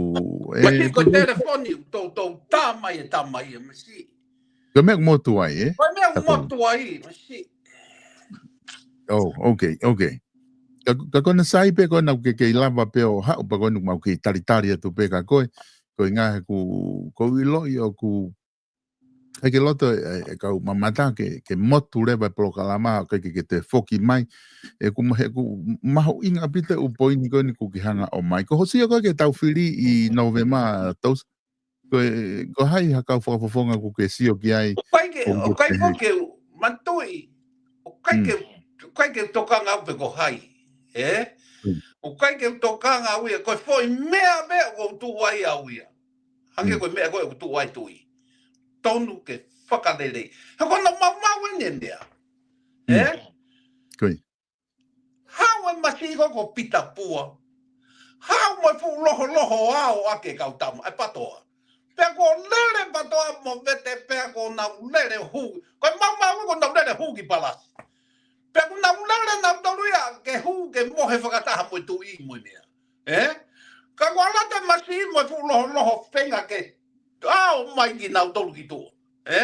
ʻe, Masiʻi, ko e telefoni, ʻoku toutou tā mai e tā mai e masiʻi. Ko e meʻa ʻoku motu ai, ē? Ko e meʻa ʻoku motu ai, masiʻi. Oh, okay, okay. Ka, ka ko ʻena sai pē ko ena ʻoku ke kei lava pē ʻo haʻu pea ko ena ʻoku mau kei talitali atu pē ka ko e, ko e ngaahi ʻoku, ʻoku ou ʻiloʻi ʻoku, ʻikai ke loto ʻe, ʻe, ʻe kau mamata ke, ke motu leva e polokalama, ʻikai ke, ke toe foki mai. ʻE ʻoku ma-, he ʻoku mahuʻinga ʻaupito e ʻū poini ko eni ʻoku ke hanga ʻo ʻomai. Ko hoʻo sio ko ē ki heʻetau fili ʻi Nōvema, Tousa. Ko e, ko hai ha kau fakafofonga ʻoku ke sio ki ai? ʻOku ʻikai ke, ʻoku ʻikai ke u manatuʻi. ʻOku ʻikai ke, ʻoku ʻikai ke u tokanga au pe ko hai. Ē? ʻOku ʻikai ke u tokanga au ia. Ko e foʻi meʻa pē ʻoku ou tuʻu ai au ia. Hangē ko e meʻa ko ē ʻoku tuʻu ai Tuʻi. Tonu ke fakalelei. He ko hono maumau ʻeni e meʻa. Mm. Ē? Ko ia. Haʻu e masiʻi ko Pita Pua. Haʻu mo e fuʻu loholoho ʻo ʻohake kau tama, e PATOA. Pea ko e lele PATOA mo Vete pea ko ʻenau lele hū. Ko e maumau ko ʻenau lele hū ki Palasi. Pea ko ʻenau lele nautolu ia ke hū ke mohe fakataha mo e tuʻi mo e meʻa. Ē? Ka ko e ʻalu atu e masiʻi mo e fuʻu loholoho feinga ke ʻalu mai kinautolu ki tuʻa. Ē?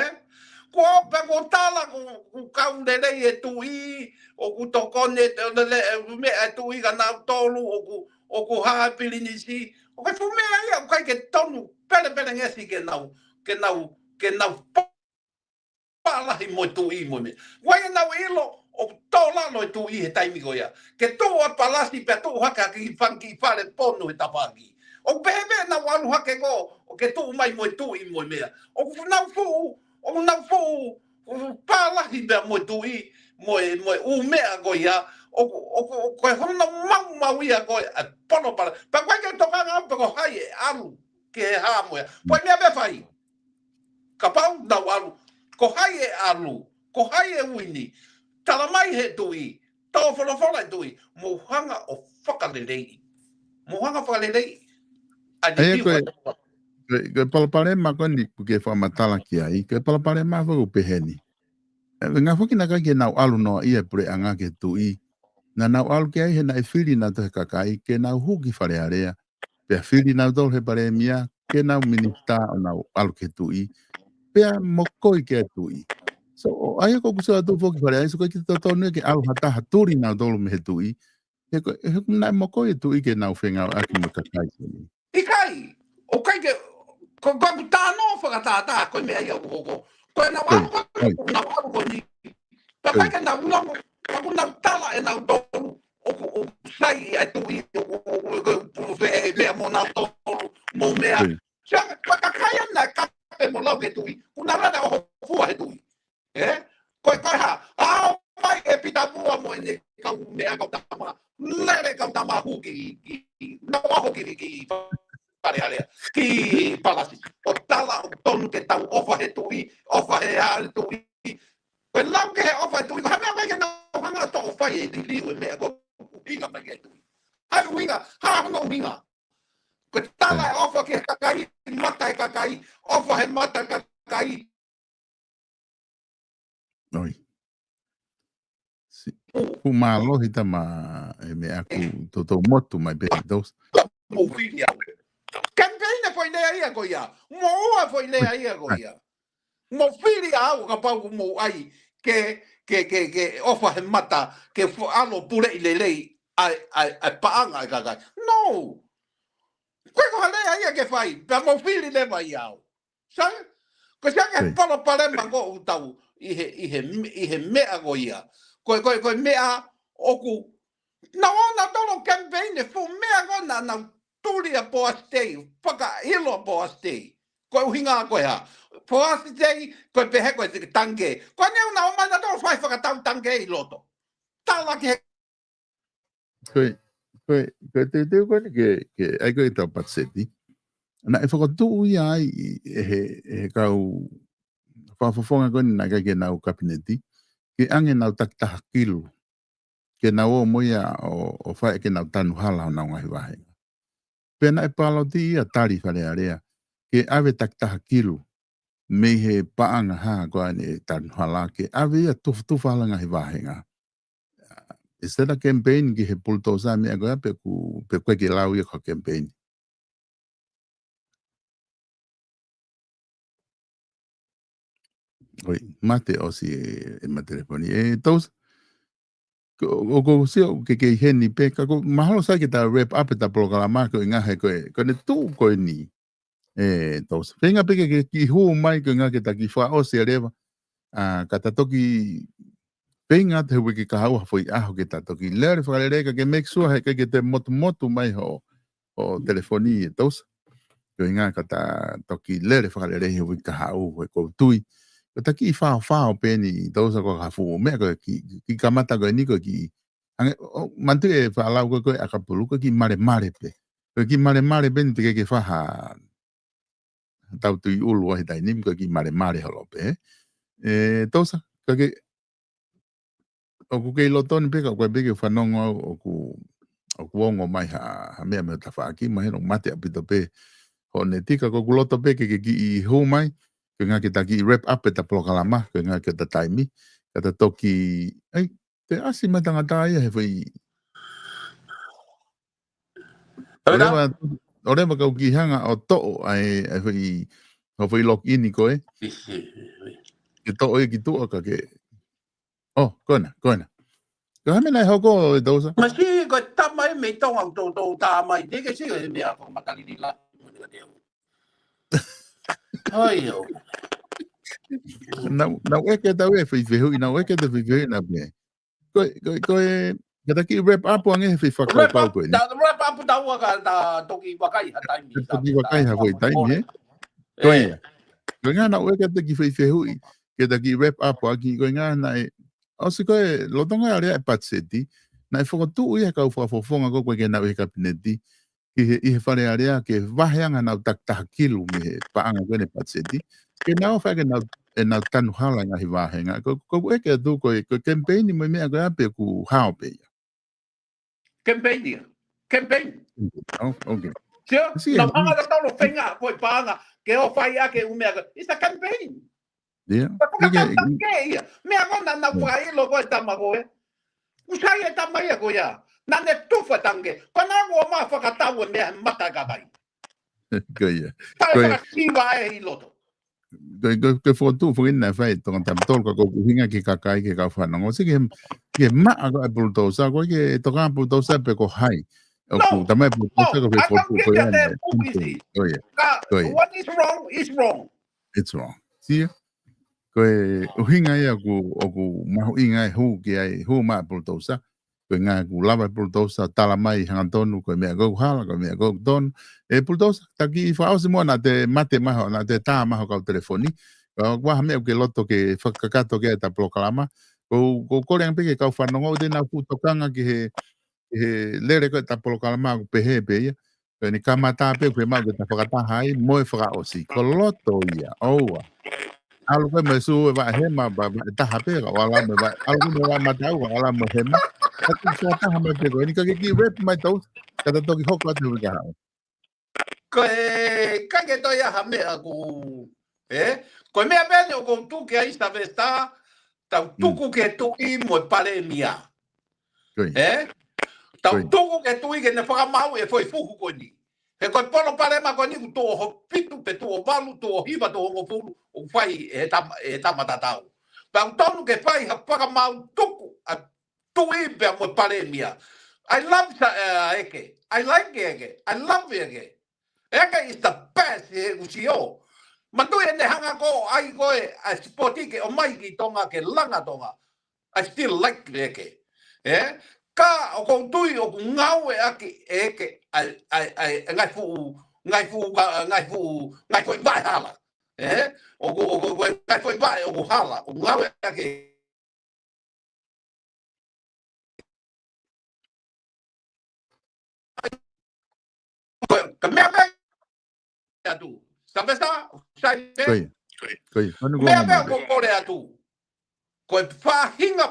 Ko e pē ko e tala ko e, ko e kau lelei e tuʻi, ʻoku tokoni e lele, e meʻa e tuʻi kia nautolu, ʻoku, ʻoku hā e pilinisi, ʻoku ʻikai fuʻu meʻa ia, ʻoku ʻikai ke tonu, pelepelengesi ke nau, ke nau, ke nau pālahi mo e tuʻi mo e meʻa. Ko e ʻai ʻenau ʻilo, ʻoku tō lalo e tuʻi he taimi ko ia. Ke tuʻu ʻa Palasi pea tuʻu hake ʻa e kiʻi fanga kiʻi fale pono he tafaʻaki. ʻOku pehē pē ʻenau ʻalu hake ko, ʻo ke tuʻu mai mo e tuʻi mo e meʻa. ʻOku nau fuʻu, ʻoku nau fuʻu, fuʻu pālahi pea mo e tuʻi, mo e, mo e ʻū meʻa ko ia. ʻOku, ʻoku, ʻoku, ko e hono maumau ia ko e, ʻa e palopalema. Pea ko e ke tokanga pe ko hai ʻe ʻalu, ke hā mo ia. Ko e meʻa pē fai. Kapau nau ʻalu, ko hai ʻe ʻalu, ko hai ʻe uini, tala mai he tuʻi, tō folofola e tuʻi, mou hanga ʻo fakaleleiʻi. Mou hanga ʻo fakaleleiʻi. ʻA e ʻIo, ko e, ko e, ko e palopalema ko eni ʻoku ke fakamatala ki ai, ko e palopalema foki ʻoku pehē ni. ʻE, ngā foki naʻe ʻikai ke nau ʻalu noa ia e puleʻanga ki he tuʻi. Naʻa nau ʻalu ki ai he naʻe fili nautolu he kakai, ke nau hū ki Fale Alea. Pea fili nautolu he palēmia, ke nau minisitā ʻo nau ʻalu ki he tuʻi. Pea mokoi ki he tuʻi. So, ʻo ʻai ko kusua tu foki Fale Alea, so ko e ki totonu ke ʻalu ha taha tuli nautolu mei he tuʻi. He ko, he ko naʻe mokoi e tuʻi ke nau fengāueʻaki mo e kakai ko eni. ʻIkai, ʻoku ʻikai ke, ko, ko ʻeku talanoa fakatātā, ko e meʻa ia ʻoku hoko. Ko ʻenau ʻalu ko, ʻenau ʻalu ko eni. Pea ʻikai ke nau nau, ka ʻoku nau tala ʻe nautolu, ʻoku, ʻoku sai ʻa e tuʻi, ʻoku, ʻoku, ʻoku, ʻoku, ʻoku, ʻoku, meʻa mo nautolu, mo meʻa. Sai. Sia, ko e kakai ʻeni naʻe kape mo lau ki he tuʻi, ʻoku nau lata ʻo hofua he tuʻi. Ē? Ko e, ko e hā, ʻalu mai e Pita Pua mo ʻene kau meʻa kau tama, lele kau tama hū ki, ki, nau ʻalu ki, ki Fale Alea, ki Palasi. ʻO tala ʻoku tonu ke tau ʻofa he tuʻi, ʻofa he ʻa e tuʻi. Ko e lau ki he ʻofa he tuʻi, ko e hā e meʻa ʻoku ʻikai ke nau hanga ʻo toʻo fai e liliu e meʻa ko e ʻuhinga mai ki he tuʻi. ʻA e ʻuhinga, hā hono ʻuhinga. Ko e tala e ʻofa ki he kakai, mata e kakai, ʻofa he mata e kakai, ʻOi. Si, ʻoku mālohi tama e meʻa ʻoku toutou motu mai pē Tousa. Mou fili au. Kemipeini foʻi lea ia ko ia. Mou ua foʻi lea ia ko ia. Mou fili au kapau ʻoku mou ʻai ke, ke, ke, ke ʻofa he mata, ke fo-, ʻalu puleʻi lelei ʻa e, ʻa e, ʻa e paʻanga e kakai. No. Ko e ko ha lea ia ke fai, pea mou fili leva ia au. Sai? Ko e sai ke palopalema ko ʻoku tau ʻi he, ʻi he, ʻi he meʻa ko ia. Ko e, ko e, ko e meʻa ʻoku, naʻa nau tolo kemipeini, fuʻu meʻa ko ē naʻa nau tuli ʻa Poasi Tei, fakaʻilo ʻa Poasi Tei. Ko e ʻuhinga ko e hā. Poasi Tei, ko e pehē ko e tangikē. Ko ʻene ʻuhinga ʻo mai naʻa nau fai fakatau tangikē ʻi loto. Tala ki he Ko e, ko e, ko e teuteu ko eni ke, ke, ʻai ko e tau patiseti. Naʻe fakatuʻu ia ai ʻi, ʻe he, ʻe he kau fakafofonga ko eni naʻe ʻikai ke nau kapineti, ke ʻange nau takitaha kilu, ke nau ō mo ia ʻo, ʻo fai ke nau tanu hala honau ngaahi vāhenga. Pea naʻe paloti ia tali Fale Alea, ke ʻave takitaha kilu, mei he paʻanga hā ko eni e tanu hala, ke ʻave ia tufutufa hala ngaahi vāhenga. ʻE sela kemipeini ki he pulutousa meʻa ko ia pe ʻoku, pe ʻoku ʻikai ke lau ia ko e kemipeini. ʻOi, mate ʻosi e, e ma telefoni. ʻE Tousa, ko, ʻoku ou sio ke kei heni pē, ka ko mahalo sai ke ta wrap up e ta polokalama ko e ngaahi ko e, ko ʻene tuʻu ko eni. ʻE Tousa. Feinga pē ke, ke kiʻi hū mai ko e ngaahi ke ta kiʻi fakaʻosi e leva. ʻA, ka ta toki feinga te hui ki kahaʻu ha foʻi ʻaho ke ta toki lele fakalelei ka ke make sure he ʻikai ke te motumotu mai ho, ho telefoni ʻe Tousa. Ko e ngaahi ka ta toki lele fakalelei he hui kahaʻu he ʻoku ou tui. Ko ta kiʻi faofao pē eni Tousa ko ha fuʻu meʻa ko e kiʻi, kiʻi kamata ko eni ko e kiʻi Ange, ʻo, manatu e faʻalau ko e, ko e ʻakapulu, ko e kiʻi malemale pē. Ko e kiʻi malemale pē eni te ke ke faha. tau tui ʻulu ai he taimi ni, ko e kiʻi malemale holo pē. ʻE, Tousa, ka ke, ʻoku kei loto ni pē ka ʻoku ʻikai pē ke u fanongo au ʻoku, ʻoku ongo mai ha, ha meʻa mei ho tafaʻaki, mahino mate ʻaupito pē hoʻo neti ka ʻoku loto pē ke, ke kiʻi hū mai, ko e ʻuhinga ke ta kiʻi wrap up ʻeta polokalama, ko e ʻuhinga ko ʻeta taimi, ka ta toki, ʻai, te ʻasi mai tangata ia he foʻi, ʻo leva, ʻo leva kau kiʻi hanga ʻo toʻo, ʻai, ʻai foʻi, ʻo foʻi log in ko ē. Ke toʻo ia ki tuʻa ka ke. ʻO, ko ena, ko ena. Ko e hā e meʻa naʻe hoko ʻe Tousa? Masi, ko e tama e mei Tonga ʻoku toutou tā mai. Te ke sio he meʻa ko makalili la. Ai, ʻo. Naʻu, naʻu ʻeke atu e foʻi fehuʻi, naʻu ʻeke atu e foʻi fehuʻi naʻa pē. Ko e, ko e, ko e, ka ta kiʻi wrap up ange he foʻi fakakaukau ko eni. Wrap up, ta wrap up taua ka ta toki vakai ha taimi. Ta toki vakai ha foʻi taimi, ē? Ko ia. Ko e ʻuhinga naʻu ʻeke atu e kiʻi foʻi fehuʻi, ke ta kiʻi wrap up ʻaki, ko e ʻuhinga naʻe, ʻosi ko e lolotonga e alea e patiseti, naʻe fokotuʻu ia he kau fakafofonga ko ē ʻoku ʻikai ke nau ʻi he kapineti, ki he, ʻi he Fale Alea ke vahe ange ʻenau takitaha kilu mei he paʻanga ko eni patiseti, ke nau fai ke nau, ʻenau tanu hala e ngaahi vāhenga. Ko, ko ʻeku ʻeke atu ko e, ko e kemipeini mo e meʻa ko ē ʻa pē ʻoku hao pē ia. Kemipeini ia. Kemipeini. Oh, okay. Sio, nau hanga ʻo tolo feinga, ko e paʻanga, ke ʻo fai ake ʻū meʻa ko ē. It's a campaign. Ia. Ka fakatau tangikē ia. Meʻa ko ena naʻa ku fakaʻilo ko e tama ko ē. ʻOku sai e tama ia ko ia. Naʻa ne tufa tangikē. Ko ena kuo ma fakatau e meʻa he mata e kakai. Ko ia. Taʻe fakasiva e ʻi loto. Ko e, ko e, ko e fokotuʻu foki naʻe fai Tonga Tapu Tolu ka ko e ʻuhinga ki he kakai ki he kau fanongo. Sio ki he, ki he maʻa ko e pulutousa, ko e ke toka pulutousa pe ko hai. ʻOku tama e pulutousa ko e fokotuʻu ko ia. Ko ia. What is wrong is wrong. It's wrong. Sio? Ko e ʻuhinga ia ʻoku, ʻoku mahuʻinga e hū ki ai, hū maʻa pulutousa. Ko e ʻuhinga ʻoku lava e pulutousa, tala mai hangatonu, ko e meʻa ʻoku hala, ko e meʻa ʻoku tonu. ʻE pulutousa, ta kiʻi fakaʻosi muʻa naʻa te mate mai ho, naʻa te tā mai ho kau telefoni. Ka ʻoku ʻi ai ha meʻa ʻoku ke loto ke fakakakato ki ai ʻeta polokalama. Ko, ko e kole ange pē ki he kau fanongo, ʻoua te nau fuʻu tokanga ki he, ki he lele ko ē ʻeta polokalama ʻoku pehē pē ia. Ko eni kamata pē ʻoku fiemaʻu ke ta fakataha ai, mo e fakaʻosi. Ko loto ia, ʻoua. ʻAlu ko ē mo e sū e vaʻa hema, vaʻa, vaʻa taha pē, ka ʻoua ʻalu mo e vaʻa, ʻalu ko ē mo e vaʻa mataʻu, ka ʻoua ʻalu mo e hema. Ka ke fakataha mai pē ko eni, ka ke kiʻi wrap mai Tousa, ka ta toki hoko atu he uike kahaʻu. Ko e, ʻikai ke toe ʻi ai ha meʻa ʻoku, ē? Ko e meʻa pē eni ʻoku ou tuku ai Savesta, tau tuku ki he tuʻi mo e palēmia. Ē? Tau tuku ki he tuʻi ke ne fakamaau e foʻi fuhu ko eni. He ko e palopalema ko eni ʻoku tuʻo hono fitu, pe tuʻo valu, tuʻo hiva, tuʻo hongofulu, ʻoku fai ʻe he tama, ʻe he tama tatau. Pea ʻoku tonu ke fai ha fakamaau tuku ʻa e tuʻi pea mo e palēmia. I love sa, ē, Eke. I like Eke. I love Eke. Eke is the best he ʻoku sio. Manatuʻi ʻene hanga ko ē ʻai ko ē ʻa e sipoti ke ʻomai ki Tonga ke langa Tonga. I still like Eke. Ē? Ka ʻoku ou tui ʻoku ngāueʻaki ʻe Eke ʻa e, ʻa e, ʻa e, ngaahi fuʻu, ngaahi fuʻu, ngaahi fuʻu, ngaahi foʻi vaʻe hala. Ē? ʻOku, ʻoku, ʻoku, ngaahi foʻi vaʻe ʻoku hala, ʻoku ngāueʻaki. Ko e, ka meʻa meʻa atu. Savesta, sai pē. Ko ia. Ko ia. Meʻa meʻa ʻoku ou kole atu. Ko e faʻahinga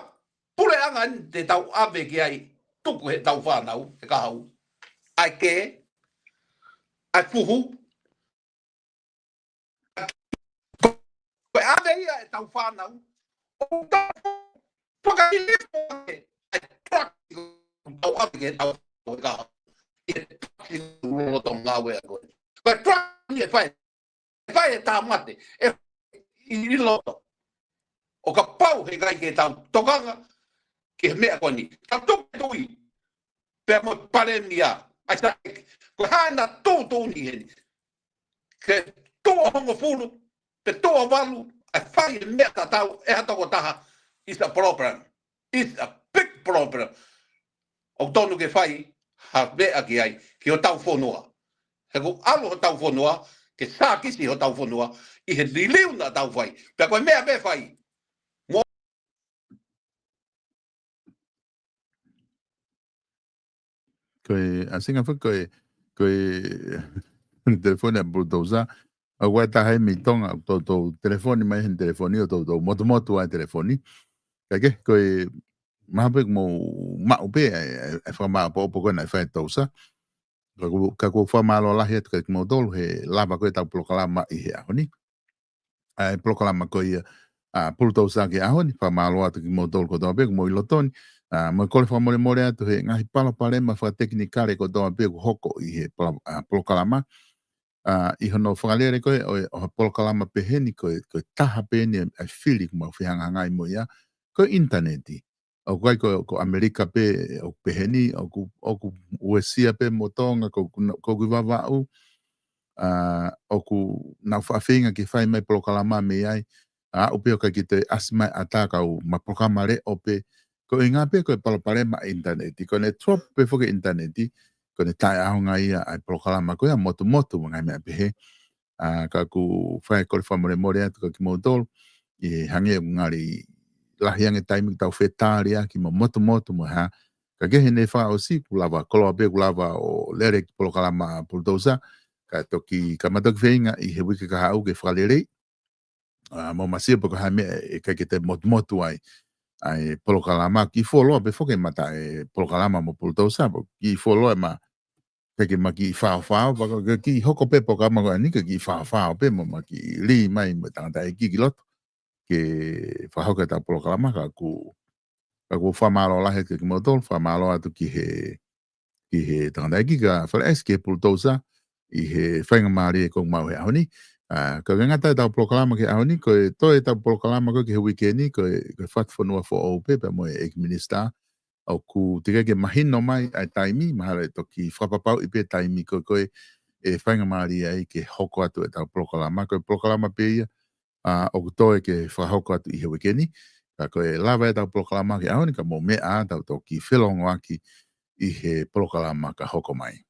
puleʻanga eni te tau ʻave ki ai tuku heʻetau fānau, he kahaʻu. ʻA e kē, ʻa e fuhu, ko e ʻave ia ʻetau fānau. ʻO tau fakahilifo ake ʻa e truck ʻoku tau ʻave ki heʻetau fānau. ʻI he truck ʻoku lolotonga ngāueʻaki. Ko e truck eni ʻe fai, ʻe fai e tāmate, ʻe ʻi loto. ʻO kapau he ʻikai ke tau tokanga ki he meʻa ko eni. Tau tuku ki he tuʻi. Pea mo e palēmia, ʻa ia, ko e hā ʻena tuʻutuʻuni heni. Ke tuʻo hongofulu, pe tuʻo valu, ʻa e fai e meʻa tatau ʻe ha tokotaha, is a problem. Is a big problem. ʻOku tonu ke fai ha meʻa ki ai, ki hotau fonua. He ʻoku ʻalu hotau fonua, ke sākisi hotau fonua, ʻi he liliu naʻa tau fai. Pea ko e meʻa pē fai, Ko e, ʻa, singa foki ko e, ko e telefoni ʻa Bulldozer. ʻOku ʻi ai e taha mei Tonga, ʻoku toutou telefoni mai he telefoni, ʻo toutou motumotu ʻa e telefoni. Ka ke, ko e, mahalo pē ʻoku mou maʻu pē ʻa e, ʻa e, ʻa e fakamāʻopoʻopo ko ena ʻa e fai Pulutousa. Ka ʻoku, ka ʻoku ou fakamālō lahi atu kiate kimoutolu he lava ko ē ʻetau polokalama ʻi he ʻaho ni. ʻA e polokalama ko ia ʻa Pulutousa ki he ʻaho ni, fakamālō atu kiate kimoutolu kotoa pē ʻoku mou ʻi loto ni. ʻA, mo e kole fakamolemole atu he ngaahi palopalema fakatekinikale kotoa pē ʻoku hoko ʻi he pala-, ʻa, polokalama. ʻA, ʻi hono fakalele ko ē ʻo e, ʻo e polokalama pehē ni ko e, ko e taha pē eni ʻa e fili ʻoku mau fehangahangai mo ia, ko e ʻinitaneti. ʻOku ʻikai ko, ko ʻAmelika pē ʻoku pehē ni, ʻoku, ʻoku ʻUēsia pē mo Tonga, ko, ko, ko ʻoku ʻi Vavaʻu, ʻa, ʻoku nau faʻa feinga ke fai mai polokalama mei ai, ʻa, ʻoku pehē ʻoku ʻikai ke toe ʻasi mai ʻa e ʻatā ka ʻoku ma polokalama leʻo pē, ko e ʻuhinga pē ko e palopalema ʻa e ʻinitaneti, ko ʻene drop pē foki e ʻinitaneti, ko ʻene taʻeʻaonga ia ʻa e polokalama ko ia, motumotu mo e ngaahi meʻa pehē. ʻA, ka ʻoku fai e kole fakamolemole atu kiate kimoutolu, ʻi he hangē ʻoku ngali lahi ange e taimi ke tau fetaliʻaki mo motumotu mo e hā. Ka ke he ʻene fakaʻosi, ʻoku lava koloa pē, ʻoku lava ʻo lele e kiʻi polokalama ʻa Pulutousa, ka toki, ka ma toki feinga ʻi he uike kahaʻu ke fakaleleiʻi. ʻA, mo ma sio pe ko e hā e meʻa ʻe ʻikai ke toe motumotu ai ʻa e polokalama, kiʻi fuoloa pē foki e mata e polokalama mo Pulutousa, pea kiʻi fuoloa e ma, ke ke ma kiʻi faofao, pea ko e kiʻi hoko pē polokalama ko eni ke kiʻi faofao pē mo ma kiʻi lī mai mo e tangataʻeiki ki loto ke fakahoko ʻetau polokalama. Ka ʻoku, ka ʻoku ou fakamālō lahi atu kiate kimoutolu, fakamālō atu ki he, ki he tangataʻeiki ka Fale ʻAisi, ki he Pulutousa, ʻi he faingamālie ʻoku mau ʻi he ʻaho ni. ʻA, ka ʻoku ngata ʻetau polokalama ki he ʻaho ni, ko e toe ʻetau polokalama ko ē ki he uike ni, ko e, ko e Fatufonua Foʻou pē, pea mo e ʻEiki Minisitā. ʻOku teʻeki ke mahino mai ʻa e taimi, mahalo ʻe toki fakapapauʻi pē taimi ko ē, ko ē ʻe faingamālie ai ke hoko atu ʻetau polokalama. Ko e polokalama pē ia, ʻa, ʻoku toe ke fakahoko atu ʻi he uike ni. Ka ko e lava ʻetau polokalama ki he ʻaho ni, ka mou meʻa ā, tau toki felōngoaki ʻi he polokalama ka hoko mai.